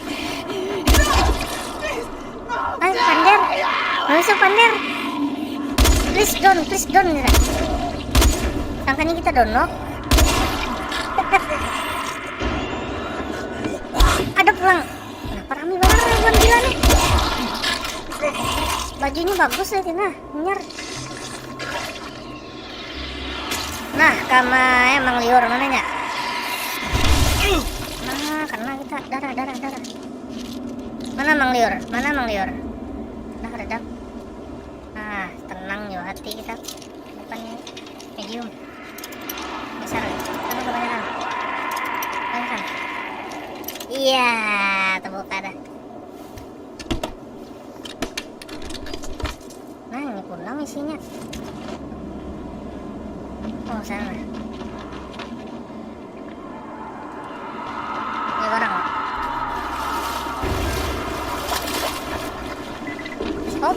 Ayo, pander. Masuk, pander. Please don't, please don't. Sangkanya kita dono. Ada pulang. Kenapa rame banget orang buan gila nih? Bajunya bagus ya, Tina. Nyer. Nah, kama emang liur mananya? Nah, kena kita. Darah, darah, darah. Mana Mang Liur? Mana Mang Liur? Nah, redap. Nah, tenang jo hati kita. Bukan ini. Medium. Besar. Kan kebanyakan. Kebanyakan. Iya, terbuka dah. Nah, ini pulang isinya. Oh, sana. Ini barang. Stop.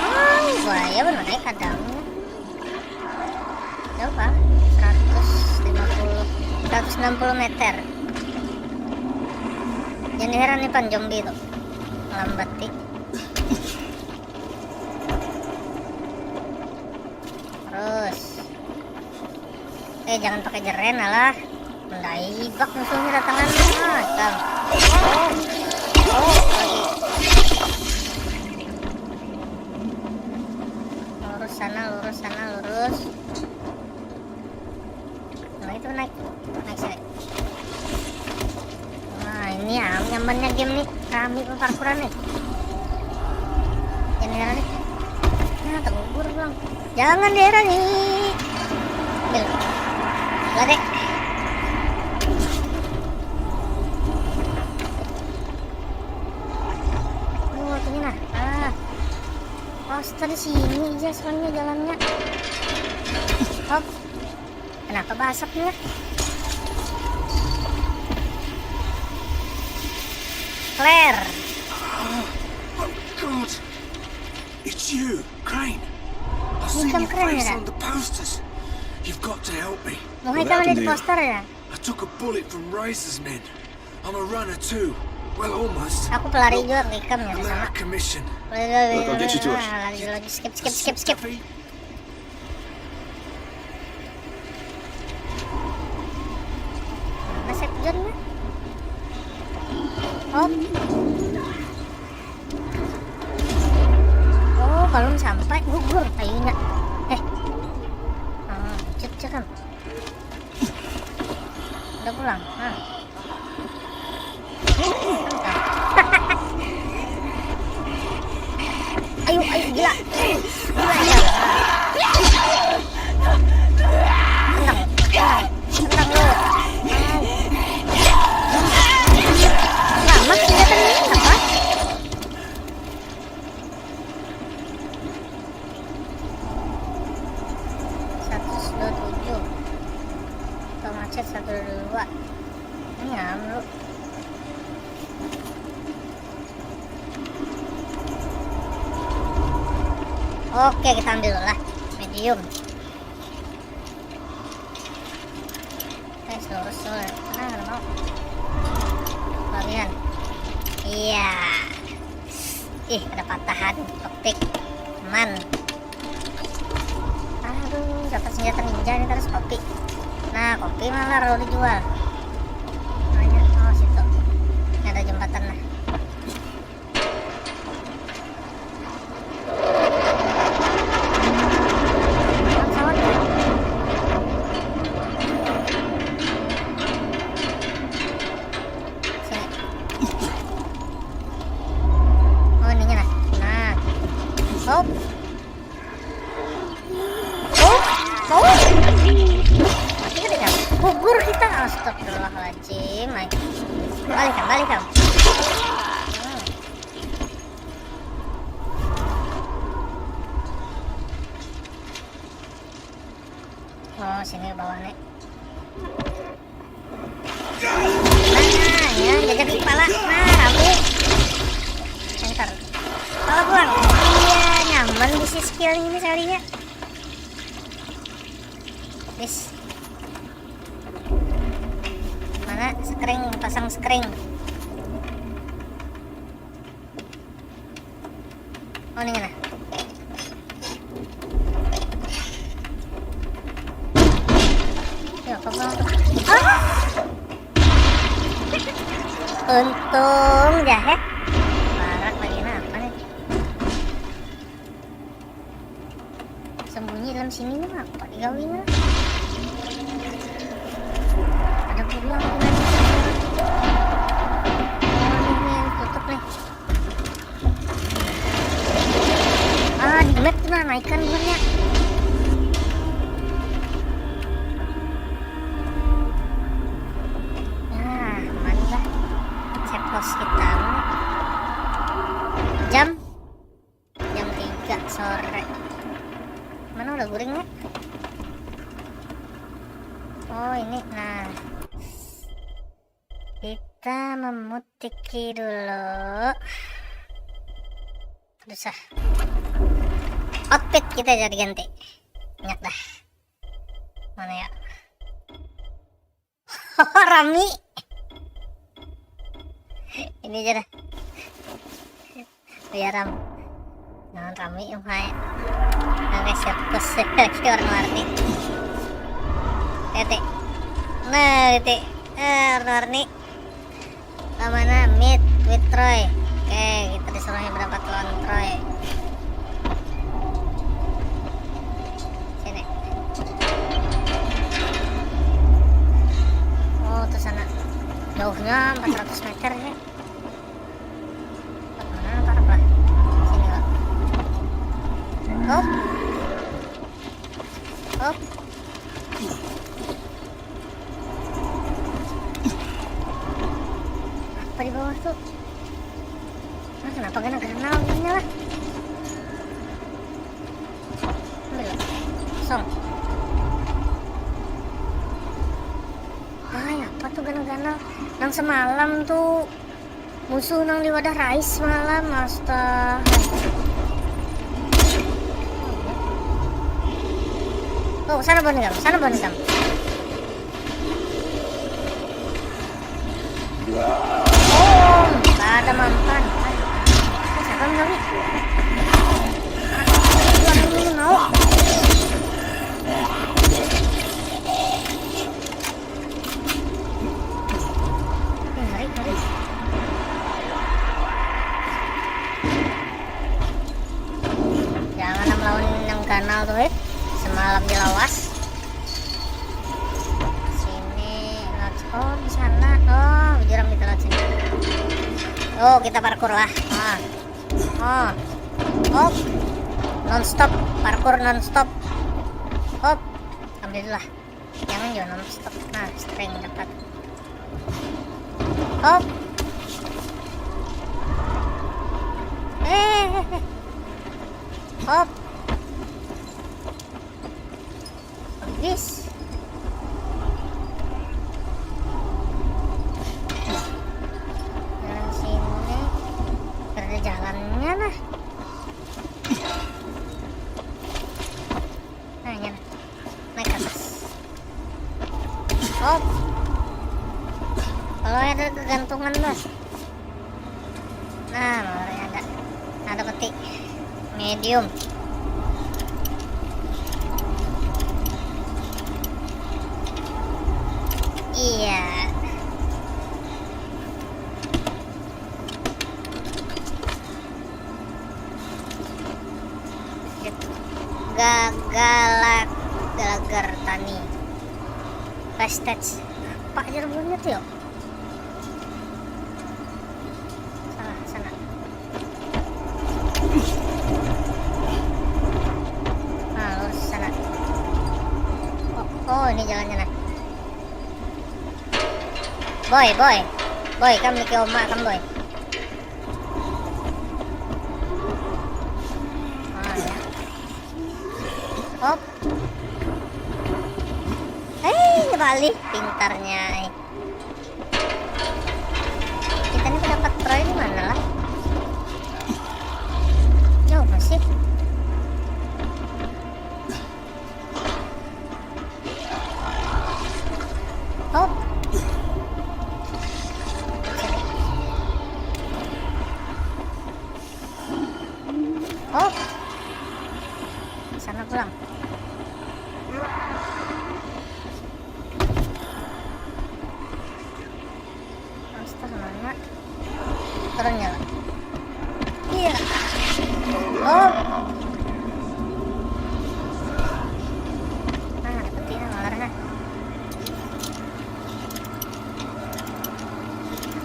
Oh, bahaya benar naik kadangnya. Jauh, Pak. Seratus lima puluh, seratus enam puluh meter. Jangan heran nih, pan, zombie tuh. Melambat, nih. Terus. Eh, jangan pakai jeren, alah. Mendaibak musuhnya datangan. Ah, hitam. Oh. Oh, lagi. Lurus sana, lurus sana, lurus. Nah, itu naik. Naik sini. Wah, ini ya, nyamannya game nih. Rame parkuran nih. Jangan heran nih. Nah, tergugur, Bang. Jangan heran nih. Ambil. Lah, Dek. Oh, ini nah. Ah. Astaga, sini aja soalnya jalannya. Hop. Kenapa basapnya? Claire. Oh, God. It's you, Crane. I've seen your face on the posters. You've got to help me. Muka kamu di poster ya? I took a bullet from Rais's men. I'm a runner too. Well, almost. Aku pelari juga, kayak kamu ya, sama. I'm out of commission. Look, I'll get you to it. Lari dulu lagi. Skip, skip, skip, skip. Mana safe zone-nya? Oh. Oh, belum sampai, gugur kayunya. Eh. Ah, cek, cek, kan. Udah pulang. Nah. Ayo, ayo, gila. Gila, gila. Tendang. Tendang. Tendang lu. Lama senjata ini, apa? Seratus dua tujuh. Atau macet satu dua. Ini ya, menurut. Oke, kita ambil lah. Medium. Guys, lurus dulu. Nah, nggak mau. Bagian. Iya. Ih, ada patahan. Petik. Man. Aduh, dapat senjata ninja nih, terus kopi. Nah, kopi malah udah dijual. Mana? Oh, situ. Ini ada jembatan lah. Astagfirullahaladzim, ay. Balik kam, balik kam. Hmm. Oh, sini ke bawah nih. Nah, ya, jajak kepala. Nah, rabu. Enter. Kepala buang. Iya, nyaman bisi skill ini sekalinya. Wis. Mana screen, pasang screen. Oh, ini lah. Ya, apa bang? Ah! Untung jahe. Parak lagi napa nih? Sembunyi dalam sini nih, apa digawi nih? Ada pulang. Oh, ini nih, tutup nih. Ah, di map tuh nah, naikan buhannya. Nah, aman lah. Ceplos kita. Jam, jam tiga sore. Mana udah guringnya? Oh, ini. Nah. Kita memutiki dulu. Susah. Outfit kita jadi ganti. Banyak dah. Mana ya? Rami. Ini aja dah. Biar ram. Jangan rami, umai. Oke, sirkus. Lagi warna-warni. Titik. Nah, titik. Eh, warna-warni. Lah, mana? Mid, with Troy. Oke, kita disuruhnya berempat lawan Troy. Sini. Oh, tuh sana. Jauhnya empat ratus meter ya. Mana parah lah. Sini lah. Hop. Hop. Apa di bawah tuh? Nah, kenapa kena ganal gini lah? Ambil lah. Kosong. Ay, apa tuh ganal-ganal? Nang semalam tuh. Musuh nang di wadah rais semalam, astaga. Oh, sana bon ikam, sana bon ikam. Oh, kada mampan. Siapa yang kami? Aku ini mau. Ngeri, ngeri. Jangan am lawan nang ganal tuh, eh. Semalam dilawas. Sini, laut. Oh, di sana. Oh, jurang kita laut sini. Oh, kita parkur lah. Ah. Oh. Oh. Non stop, parkur non stop. Hop. Alhamdulillah. Jangan jua non stop. Nah, string dapat. Hop. Eh. Hop. Habis. Jalan sini. Ada jalannya nah. Nah, ini nah. Naik ke atas. Hop. Kalau ada kegantungan, Bos. Nah, mulai ada. Ada peti. Medium. Iya. Gagalak galagar tani. Prestige. Apa aja buahnya tuh ya? Salah, sana. Nah, lurus sana. Oh, oh, ini jalannya nah. Boy, boy. Boy, kam liki oma kam, boy. Ah, ya. Hop. Hei, balik pintarnya, eh. Kita ini dapat proyek di mana lah? Jauh masih. Oh. Oh. Sana pulang. Astaga, mana? Turun ya. Iya. Oh. Nah, dapat ini malar, nah.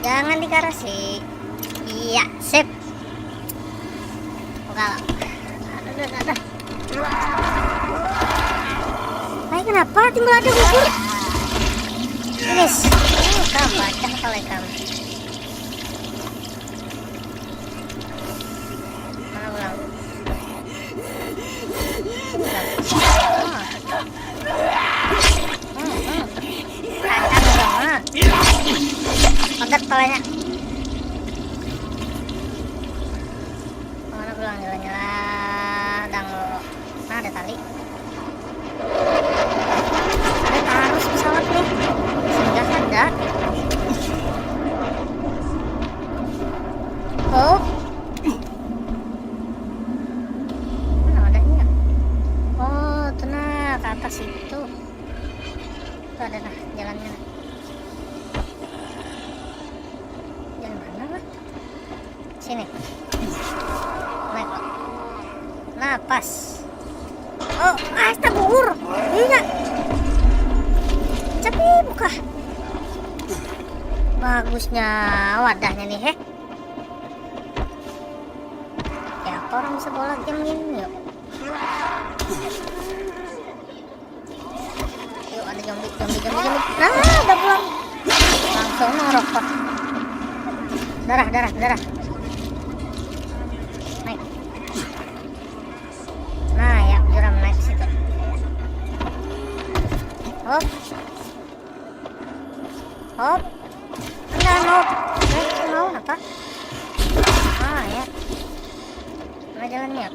Jangan dikarasi. Iya, sip. Buka lah. Aduh, aduh, aduh. Hai, kenapa timbul ada gugur? Guys, oh, kamu pacah kalau kamu. Mana ulang? Ulang. Oh. Hmm, hmm. Kacang dong, ah. Pagat palanya. Mana pulang jalannya lah, dang. Nah, ada tali. Ada tarus pesawat nih. Singgah ada. Oh. Mana wadahnya? Oh, tuh nah, ke atas itu. Tuh ada nah jalannya. Jalan mana, Mat? Sini. Naik. Nah, pas. Oh, ah, tabur. Iya. Cepi buka. Bagusnya wadahnya nih, heh. Ya, apa orang bisa bawa game gini, yuk? Yuk, ada zombie, zombie, zombie, zombie. Nah, ada pulang. Langsung norokot. Darah, darah, darah. Naik. Nah, ya, jurang naik situ. Hop. Hop. Enggak mau. Eh, mau apa? Ah, ya. Mana jalannya?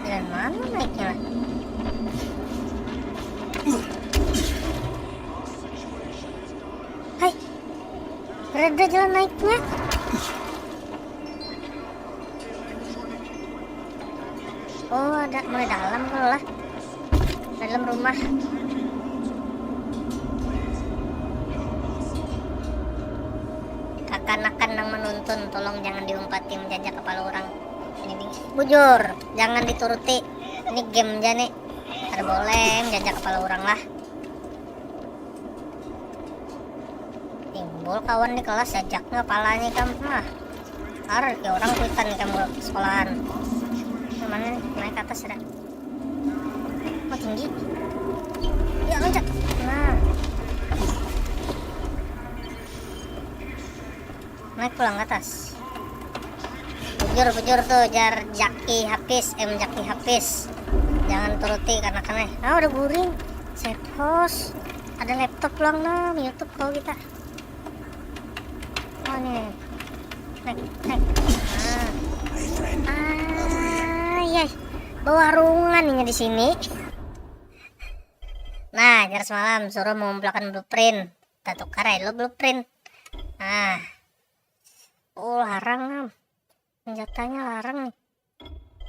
Jalan mana naiknya lah? Hai. Reda jalan naiknya. Oh, ada mulai dalam kalau lah. Dalam rumah. Kakanakan nang menuntun, tolong jangan diumpati menjajah kepala orang. Ini bujur, jangan dituruti. Ini game aja nih. Ada boleh menjajah kepala orang lah. Timbul kawan di kelas, jajaknya kepalanya kam. Nah, ar ke orang kuitan kam ke sekolahan. Mana nih? Naik ke atas ada. Oh, tinggi. Ya, loncat. Nah. Naik pulang ke atas. Bujur, bujur tuh, jar Jaki Hafiz, M Jaki Hafiz. Jangan turuti karena kena. Ah, udah guring. Save host. Ada laptop pulang dong, YouTube kalau kita. Oh, nih. Naik, naik. Nah. Ah, iya. Bawa rungan ini di sini. Nah, jar semalam suruh mengumpulkan blueprint. Tatukar aja lo blueprint. Nah. Oh, larang, am. Senjatanya larang nih.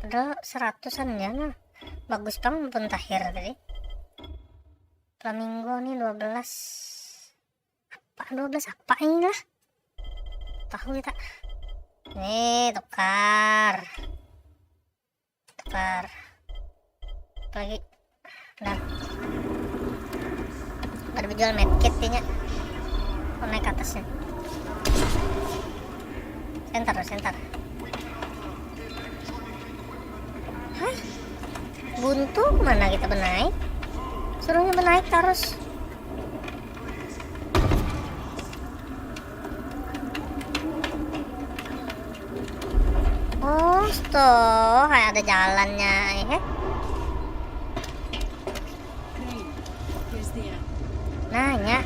Padahal seratusan ya, nah. Bagus pang pun takhir tadi. Flamingo nih dua belas. Apa dua belas apa ini lah? Tahu kita. Nih, tukar. Tukar. Lagi. Nah. Ada berjual medkit nya. Oh, naik ke atasnya. Center, center. Hai. Buntu mana kita benai? Suruhnya menaik terus. Oh, stoh, kayak ada jalannya, eh. Nah, nya.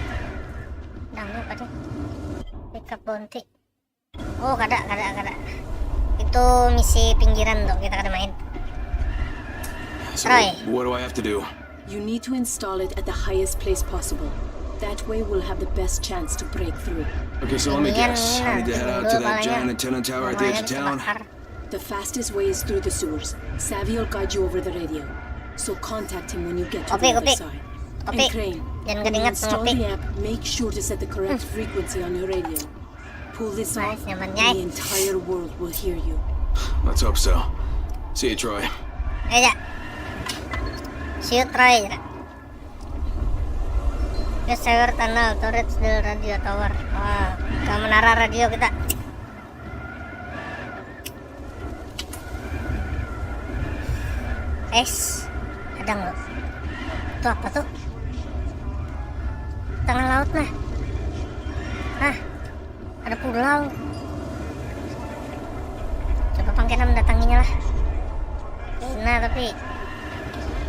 Nang ni apa tuh? Pick up bounty. Oh, kada, kada, kada. Itu misi pinggiran tuh, kita kada main. So, Troy. What do I have to do? You need to install it at the highest place possible. That way we'll have the best chance to break through. Okay, so let me guess. I need to head out to that giant antenna tower at the edge of town. The fastest way is through the sewers. Savvy will guide you over the radio. So contact him when you get to the other side. And Crane, when you install the app, make sure to set the correct frequency on your radio. Pull this off, and the entire world will hear you. Let's hope so. See you, Troy. Ayo, ja. See you, Troy. Ke sewer tunnel, turret del radio tower. Wah, ke menara radio kita. Es, ada nggak? Itu apa tuh? Tengah laut nah. Ah, ada pulau. Coba pang kena mendatanginya lah. Nah, tapi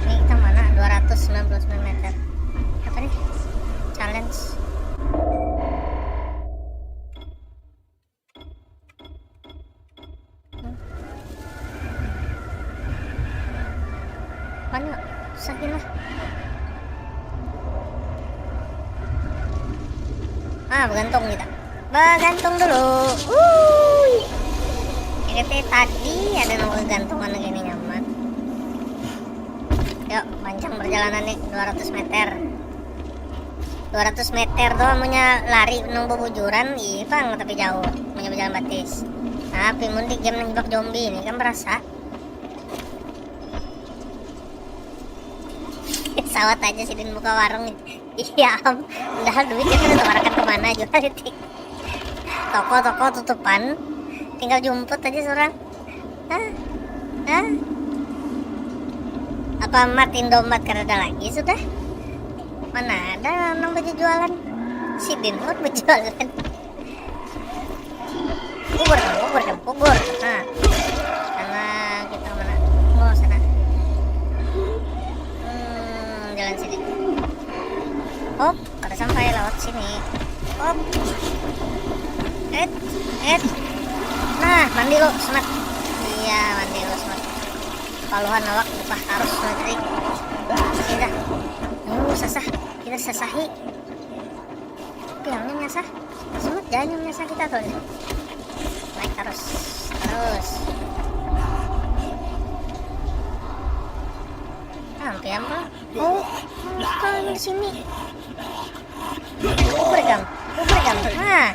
ini kita mana? Dua ratus sembilan puluh sembilan meter. Apa nih? Challenge. Mana? Susah gila. Ah, bergantung kita. Bergantung dulu. Wuih. Kita tadi ada nomor gantungan lagi nih, nyaman. Yuk, panjang perjalanan nih, dua ratus meter. Dua ratus meter doang, munnya lari nang bubujuran, ih, pang, tapi jauh, munnya berjalan batis. Tapi mun di game nang jebak zombie ini kan berasa. Sawat aja sidin buka warung. Iya, am. Padahal duitnya kan tukarkan kemana juga, titik. Toko-toko tutupan, tinggal jumput aja seorang. Hah? Hah? Apa mat Indomaret kada ada lagi sudah? Mana ada nang bajujualan? Sidin mah bajujualan. Kubur, kubur, kubur. Nah. Sana kita mana? Oh, sana. Hmm, jalan sini. Hop, kada sampai lewat sini. Hop. Et, et. Nah, mandi lo, semat. Iya, mandi lo, semat. Paluhan awak, upah tarus, semat, ring. Sini dah. Oh, sasah. Kita sasahi. Piangnya nyasah. Semat, jangan nyasah kita tuh. Naik terus. Terus. Sampai apa? Oh, bukan di sini. Ubur gam, ubur gam. Nah.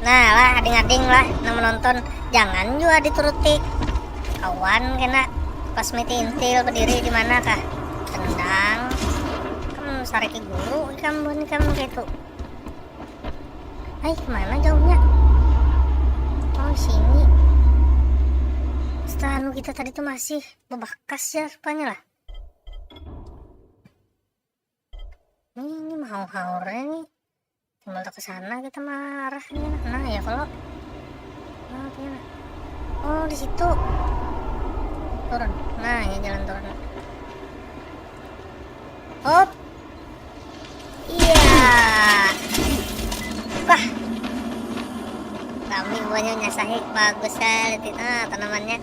Nah lah, ading-ading lah nang menonton, jangan jua dituruti. Kawan kena pas miti intil berdiri di mana kah? Tendang. Kam sariki guru ikam, buhan ikam kaitu. Ai, kemana jauhnya? Oh, sini. Setelah anu kita tadi tuh masih bebakas ya rupanya lah. Ini, ini mau haurnya nih. Tinggal ke sana kita marahnya. Nah, ya kalau. Nah, oke lah. Oh, di situ. Turun. Nah, ya jalan turun. Hop. Iya. Wah. Kami buahnya nyasahi bagus sekali, ah, tanamannya.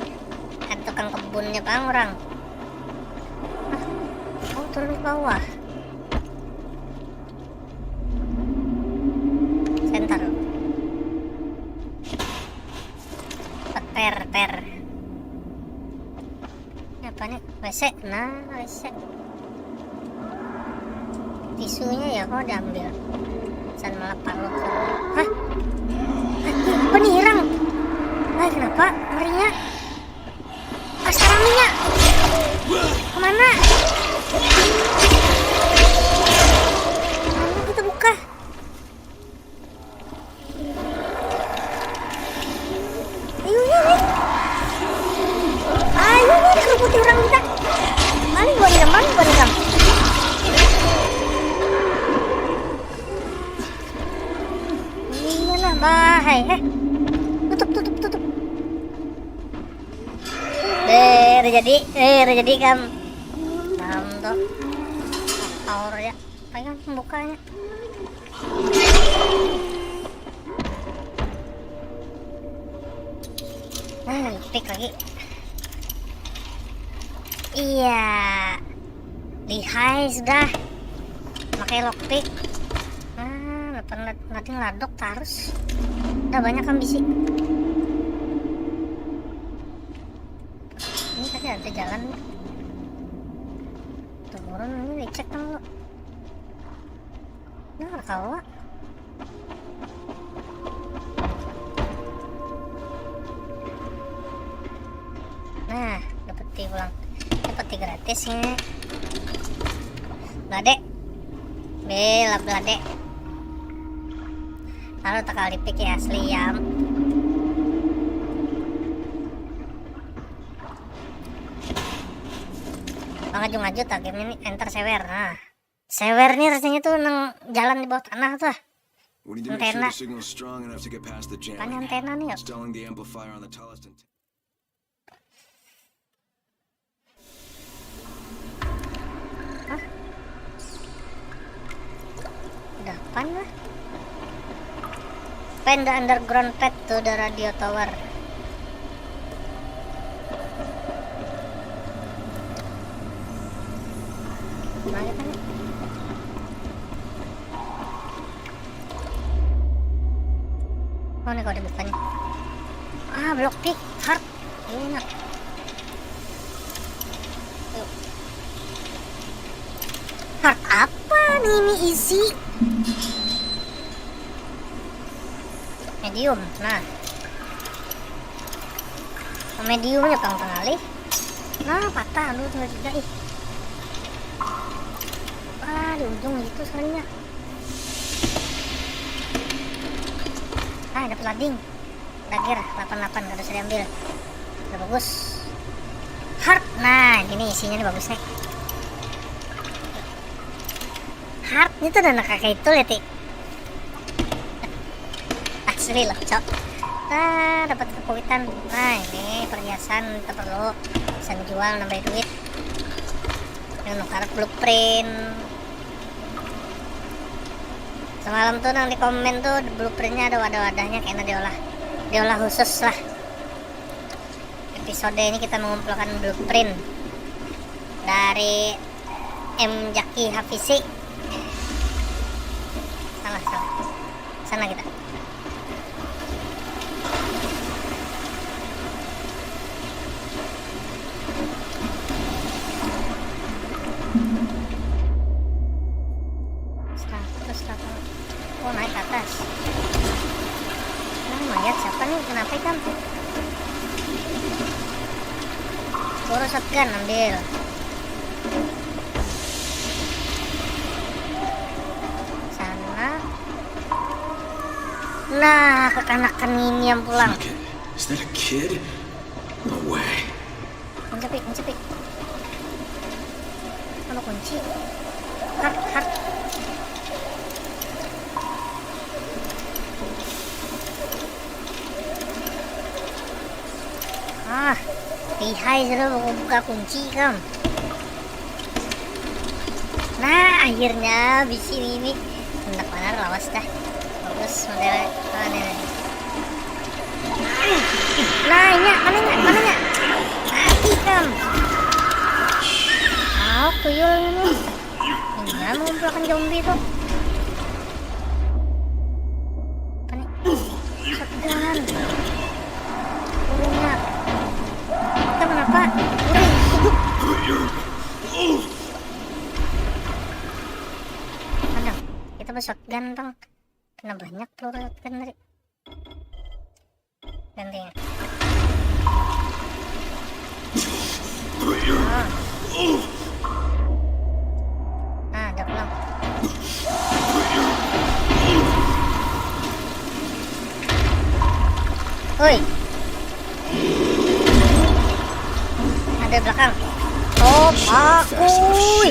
Ada tukang kebunnya bang orang. Ah. Oh, turun ke bawah. Center. Ter, ter. Ini apa nih? W C. Nah, W C. Tisunya ya, kok diambil. San malah parut. Hah? Hah? Apa nih, hirang? Hai, kenapa? Marinya. Astaraminya. Kemana? Mana kita buka? Ayo, ayo, ayo. Ayo, ayo, dikeruputi orang kita. Paling gua nyaman, Wah, hai, eh. Tutup, tutup, tutup. Deh, udah jadi. Eh, udah jadi, kam. Paham tuh. Power ya. Pengen pembukanya. Nah, pick lagi. Iya. Lihai sudah. Pakai lockpick. Nah, lapan lading ladok terus. Udah banyak kan bisi. Ini tadi ada jalan. Turun ini dicek dulu. Nah, kawa. Nah, dapat ti pulang. Dapat ti gratis ini. Belade. Bela belade. Lalu tak kali pikir asli yam. Mengaju-ngaju tak game ini enter sewer. Nah. Sewer nih rasanya tuh nang jalan di bawah tanah tuh. Antena. Kan antena nih ya. Hah? Udah pan lah. Find the underground path to the radio tower. Mana tadi? Oh, ini kalau dibukanya. Ah, block pick, heart. Ini nak. Yuk. Heart apa nih ini isi? Medium, nah. Mediumnya pang tengalih. Nah, patah, aduh, tinggal tiga ih. Ah, di ujung itu sekalinya. Ah, dapat lading. Dagger delapan delapan kada usah diambil. Udah bagus. Heart. Nah, ini isinya nih bagus nih. Heart itu dan kakak itu lihat nih. Asli loh, cok. Nah, dapat kekuitan. Nah, ini perhiasan kita perlu. Bisa jual nambah duit. Ini nukar blueprint. Semalam tuh nang di komen tuh blueprintnya ada wadah-wadahnya kena diolah, diolah khusus lah. Episode ini kita mengumpulkan blueprint dari M Jaki Hafizi. Salah, salah. Sana kita. Seratus, seratus. Oh, naik ke atas. Nah, mayat siapa nih? Kenapa ikan? Boros shotgun ambil. Sana. Nah, kekanakan ini yang pulang. Fuck it. Is that a kid? No way. Kunci, Pi, kunci, Pi. Mana kunci? Heart, heart. Ah, lihai sudah buka kunci kam. Nah, akhirnya bisi mimi. Hendak mana lawas dah. Bagus model. Ah, nih, nih. Nah, ini mana nya? Mana nya? Mati kam. Oh, tuyul ini. Ini mau melakukan zombie tuh. Apa nih? Shotgun. Kurungnya. Kita kenapa? Kuring. Aduh, kita bershotgun, Bang. Kena banyak peluru shotgun tadi. Gantinya. Ah. Ah, ada pulang. Oi. Ada belakang. Oh, pak. Ui.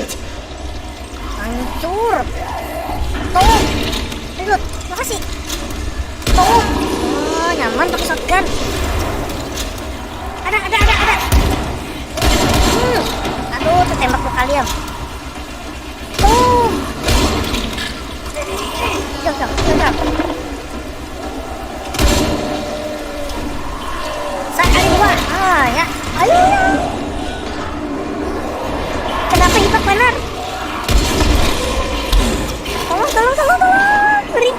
Hancur. Tolong. Reload. Makasih. Oh, oh, nyaman pakai shotgun. Ada, ada, ada, ada. Hmm. Aduh, tertembak dua kali ya. Tuh. Jauh, jauh, jauh, jauh. Sakali dua. Ah, ya. Ayo, ya. Kenapa hipak benar? Tolong, tolong, tolong, tolong. Beri.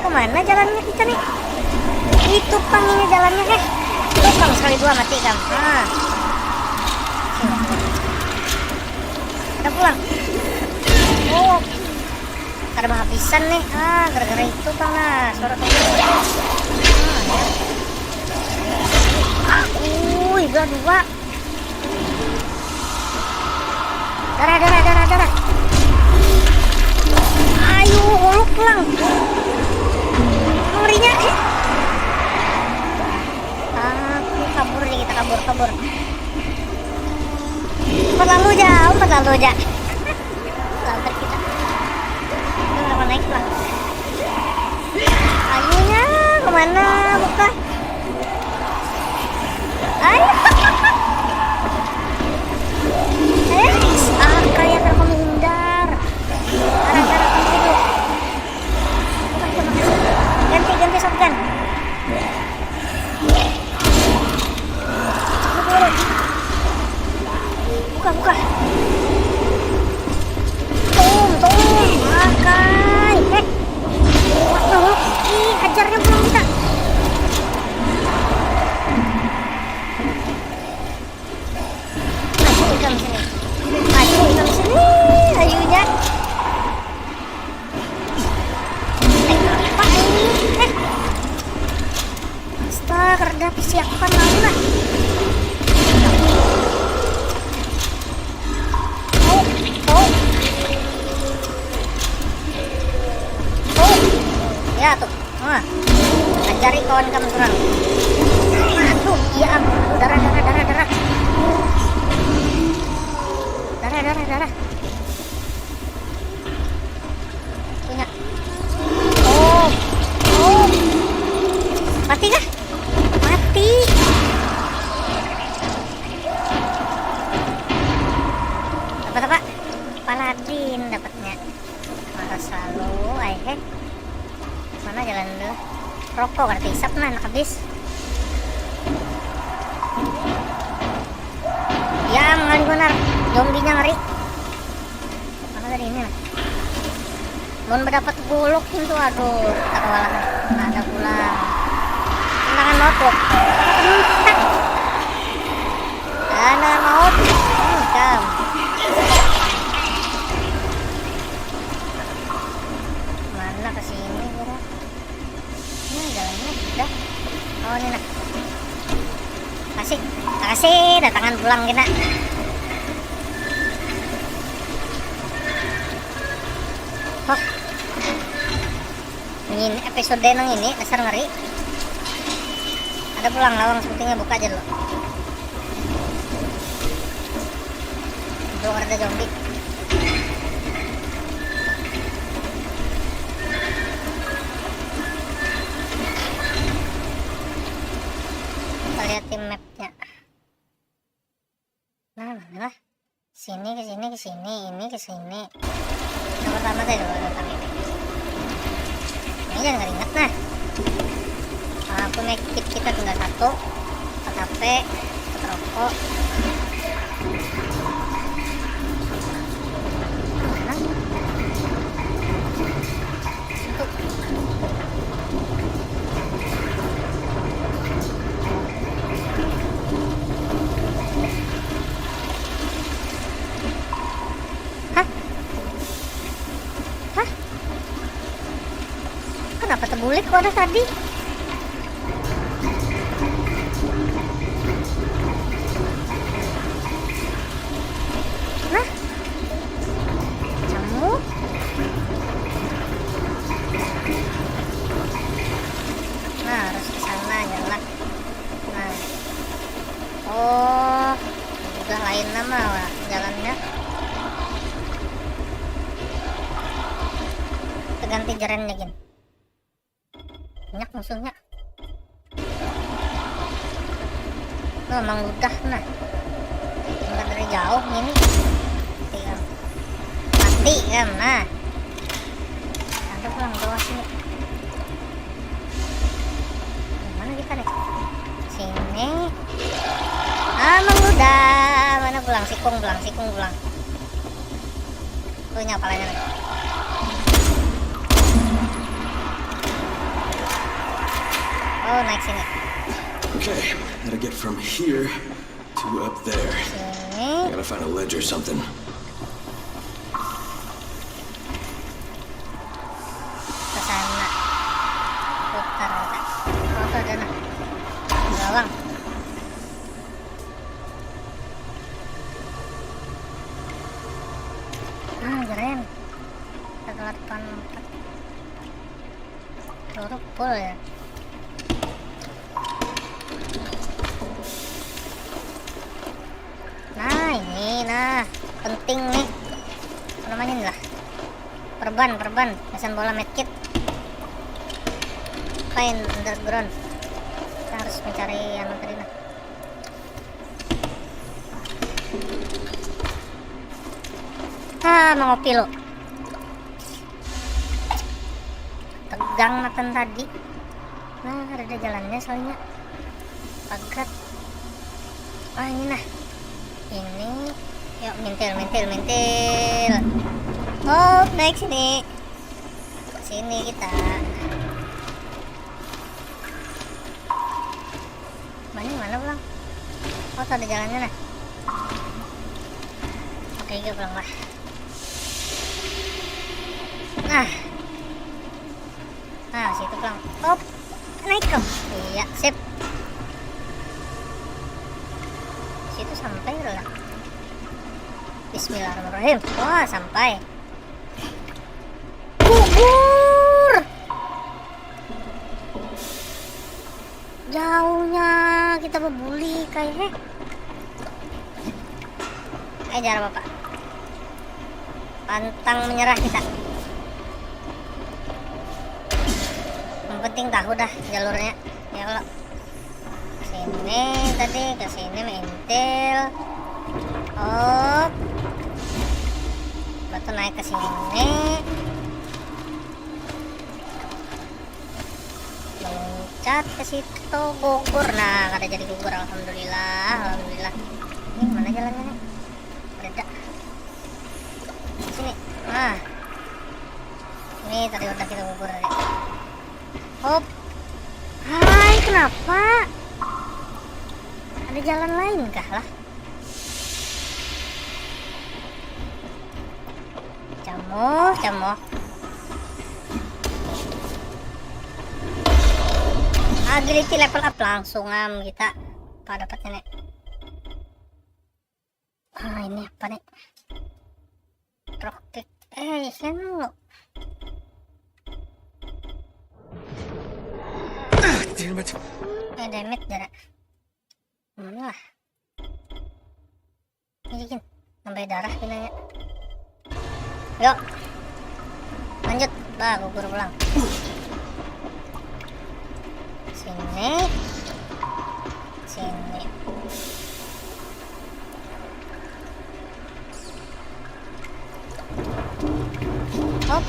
Kemana jalannya kita nih? Itu pang ini jalannya, eh. Itu pang sekali dua mati kam. Ah. Kita pulang. Oh. Kada menghabisan nih. Ah, gara-gara itu pang nah. Suara tuh. Ah, ya. Ah, uh, itu dua. Darah, darah, darah, darah. Ayo, uluk lang. Ngerinya, eh. Aku kabur aja, kita kabur, kabur. Umpat lalu aja, umpat lalu aja. Lambat kita. Kita udah naik lah. Ayunya kemana? Buka. Ayo. Eh, ah, kayak terkena menghindar. Gara-gara kamu itu. Bukan, bukan, bukan. Ganti, ganti shotgun. Buka, buka. Tum, tum, makai. Eh. Ih, hajarnya pulang kita. Maju ikam sini. Maju ikam sini. Ayunya. Eh, apa ini? Eh. Astaga, kada persiapan lalu lah. Oh, oh. Oh. Ya tuh. Nah. Ajari kawan kam surang. Aduh, iya am. Aduh, darah, darah, darah, darah. Darah, darah, darah. Punya. Oh. Oh. Mati kah? Mati. Dapat apa? Paladin dapatnya. Marah selalu, ai heh. Mana jalan dulu? Rokok kada teisap nah, anak habis. Ya, ngalih banar. Zombinya ngeri. Mana tadi ini nah? Mun bedapat golok pintu, aduh, kita kewalahan. Ada pulang. Tantangan maut tuh. Tantangan maut. Hmm, kam. Mana ke sini, kira? Nah, jalannya udah. Oh, ini nah. Kasih, kasih datangan pulang kita. Oh. Ini episode nang ini dasar ngeri. Ada pulang lawang, sepertinya buka aja dulu. Untung ada zombie. Kita lihat di mapnya. Nah, mana lah? Sini, ke sini, ke sini, ini ke sini. Yang pertama tadi, yang pertama ini. Ini jangan keringat nah. Ah, aku make kit kita tinggal satu. Empat H P, empat rokok. Mana? Itu. Hah? Hah? Kenapa tebulik wadah tadi? Nah, kamu. Nah, harus ke sana, jalan. Nah. Oh, udah lain nama lah jalannya. Kita ganti jalannya, gin. Banyak musuhnya. Nah, mangludah nah. Mangludah dari jauh ini. Mati kam. Mati kam, nah. Ada pulang bawah sini. Mana kita nih? Sini. Ah, mangludah. Mana pulang? Sikung pulang, sikung pulang. Tuh, nya palanya nih. Oh, naik sini. Okay, gotta get from here to up there. Sini. I gotta find a ledge or something. Ke sana. Putar kita. Oh, tuh ada nah. Bawang. Hmm, keren. Satu delapan empat. Peluru full ya. Nah, ini nah, penting nih. Apa namanya ini lah? Perban, perban, gasan bola medkit. Find underground. Kita harus mencari yang tadi nah. Ah, mangopi lo. Tegang matan tadi. Nah, ada jalannya soalnya. Pagat. Ah, ini nah. Ini. Yuk, mintil, mintil, mintil. Oh, naik sini. Sini kita. Mana, mana pulang? Oh, tuh ada jalannya nah. Oke, yuk pulang lah. Nah. Nah, situ pulang. Hop. Naik kau. Iya, sip. Situ sampai lah. Bismillahirrahmanirrahim. Wah, sampai. Gugur. Jauhnya kita bebuli kayak, heh. Eh, jangan apa-apa. Pantang menyerah kita. Yang penting tahu dah jalurnya. Ya kalau sini tadi, ke sini mentil. Oh. Batu naik ke sini. Loncat ke situ, gugur. Nah, kada jadi gugur, alhamdulillah, alhamdulillah. Ini mana jalannya nih? Ada. Sini. Nah. Ini tadi udah kita gugur tadi. Hop. Hai, kenapa? Ada jalan lain kah lah? Camoh, camoh. Agility level up langsung am kita. Apa dapatnya nih? Ah, ini apa nih? Rocket. Eh, sini lo. Ah, damn it. Eh, damage jarak. Mana lah? Ini gin, nambah darah pinanya. Yuk. Lanjut, bah, gugur pulang. Sini. Sini. Hop.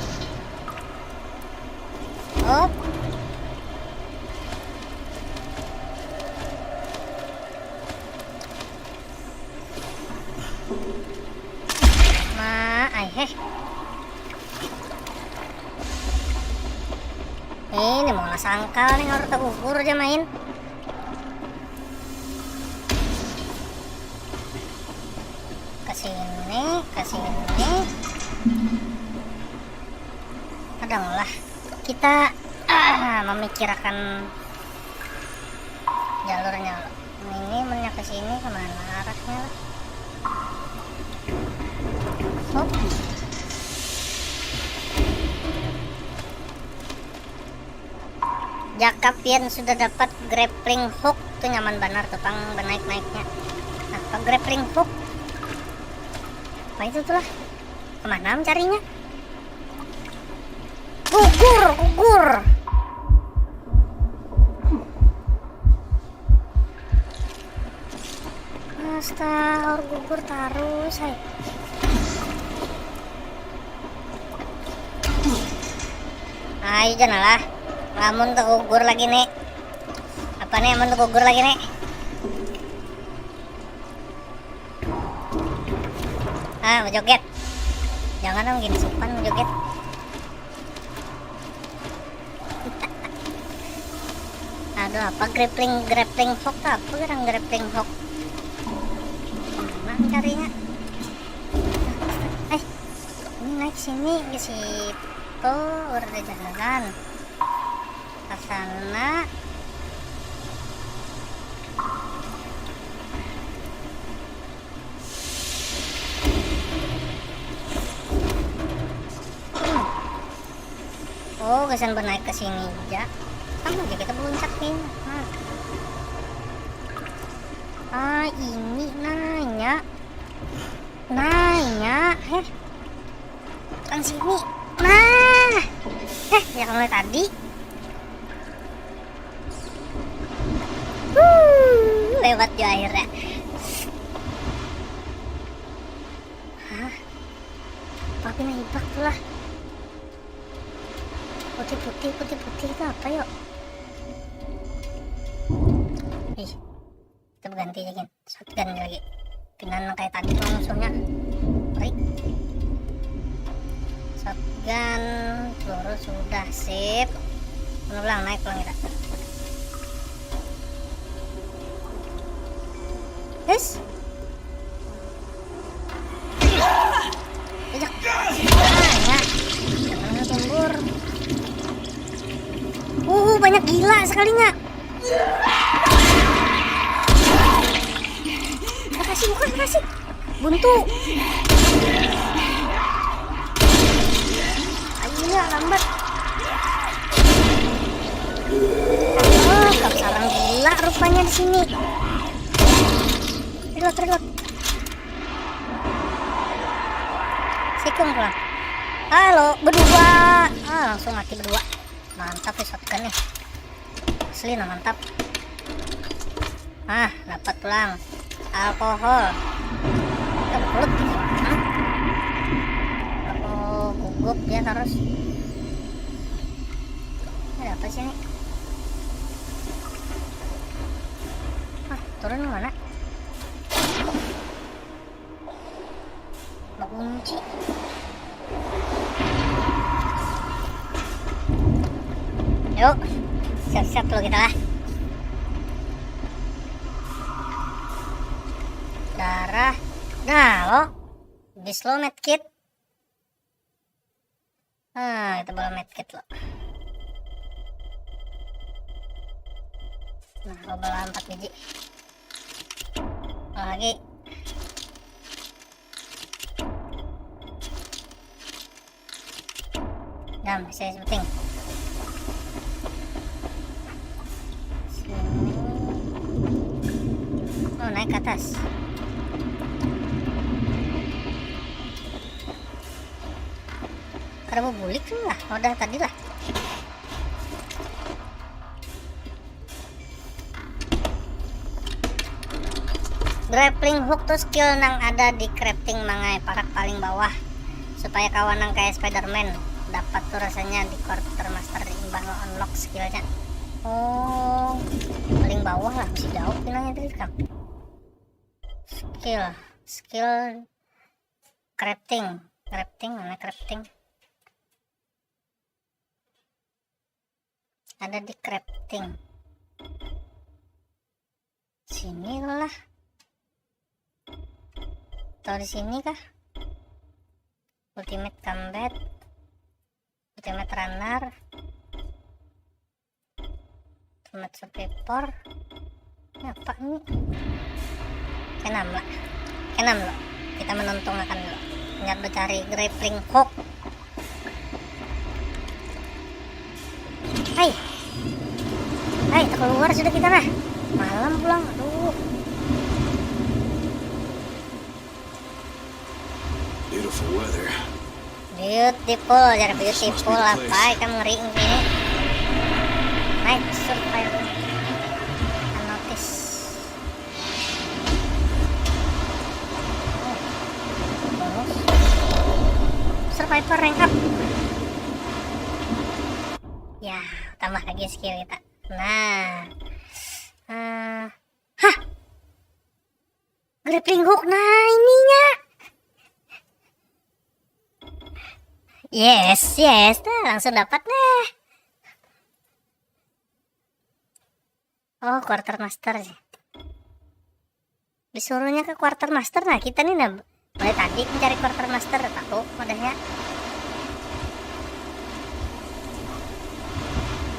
Hop. Ma, ai heh. Ini mau lah sangkal nih, harus tak gugur aja main. Ke sini, ke sini. Kadang lah kita, ah, memikirkan jalurnya. Ini mennya ke sini, kemana arahnya lah? Hop. Jaka pian sudah dapat grappling hook, tuh nyaman banar tuh pang benaik-naiknya. Apa grappling hook? Apa itu tuh lah? Kemana mencarinya? Gugur, gugur. Gugur tarus, hai. Ayo, janganlah. Lamun tegugur lagi nih. Apa nih, amun tegugur lagi nih? Ah, menjoget. Jangan dong, gini sopan menjoget. Aduh, apa grappling, grappling hook tuh? Apa orang grappling hook? Mana carinya? Eh, ini naik sini, ke situ, udah jalan. Ke sana. Oh, gasan bernaik ke sini aja. Sama aja kita meluncak nih. Nah. Ah, ini nanya. Nanya, heh. Kan sini. Nah. Heh, ya kalau tadi. Huh, lewat ya akhirnya. Hah? Apa pina hibak tuh lah? Putih-putih, putih-putih itu apa, yuk? Ih, kita berganti aja, gin. Shotgun lagi. Pinaan kayak tadi tuh musuhnya. Rik. Shotgun, peluru sudah, sip. Mana pulang, naik pulang kita. Guys. Ejak. Nah, ya. Jangan tumbur. Uh, banyak gila sekalinya. Makasih, bukan, makasih. Buntu. Ayo, ya, lambat. Oh, kau sarang gila rupanya di sini. Reload, reload. Sikung pulang. Halo, berdua. Ah, langsung mati berdua. Mantap ya shotgun nih. Asli nah, mantap. Ah, dapat pulang. Alkohol. Kita bekelut gitu. Hah? Aku gugup dia terus. Ada apa sih ini? Ah, turun ke mana? Bakunci. Yuk, siap-siap dulu kita lah. Darah. Nah, lo. Bis lo medkit. Nah, kita bawa medkit lo. Nah, lo bawa empat biji. Bawa lagi. Nah, masih penting. Sini. Oh, naik ke atas. Kada mau bulik lah, udah tadi lah. Grappling hook tu skill nang ada di crafting mangai parak paling bawah supaya kawa nang kaya Spiderman. Dapat tu rasanya di quartermaster imbah lo unlock skillnya. Oh, paling bawah lah, masih jauh pinanya tadi kan. Skill, skill crafting, crafting mana crafting? Ada di crafting. Sini lah. Atau di sini kah? Ultimate combat, ultimate runner, ultimate survivor. Ini apa nih? Kenam lah. Kenam lo. Kita menuntung akan lo. Ingat mencari grappling hook. Hai. Hai, keluar sudah kita nah. Malam pulang. Aduh. Beautiful weather. Beautiful, jar beautiful apa? Ikam ngeri ini. Night survival. Unnoticed. skill kita. Nah. Uh, hah. Grappling hook, nah ininya. Yes, yes. Nah, langsung dapat nih. Oh, quarter master sih. Disuruhnya ke quarter master. Nah, kita nih, nah, mulai tadi mencari quarter master, tahu modalnya.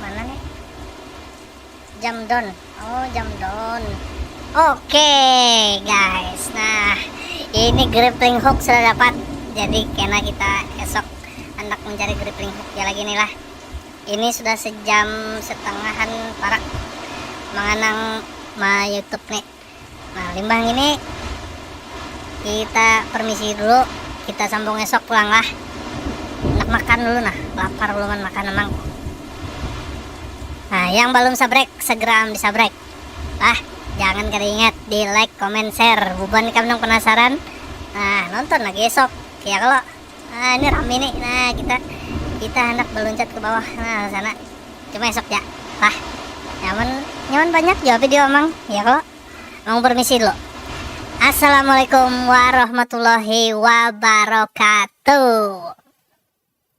Mana nih? Jump down. Oh, jump down. Oke, guys. Nah, ini grappling hook sudah dapat. Jadi kena kita esok hendak mencari grappling hook ya lagi nih lah. Ini sudah sejam setengahan parak mengenang ma YouTube nih. Nah, limbah ini kita permisi dulu, kita sambung esok pulang lah. Nak makan dulu nah, lapar belum makan emang. Nah, yang belum sabrek segera disabrek lah. Jangan kada ingat di like, comment, share. Bubuhan ikam nang penasaran, nah, nonton lagi esok ya kalau. Nah, ini rame nih. Nah, kita kita hendak meluncat ke bawah, nah, sana. Cuma esok ya lah. Nyaman, nyaman banyak jua video emang ya kalau. Mau permisi dulu. Assalamualaikum warahmatullahi wabarakatuh.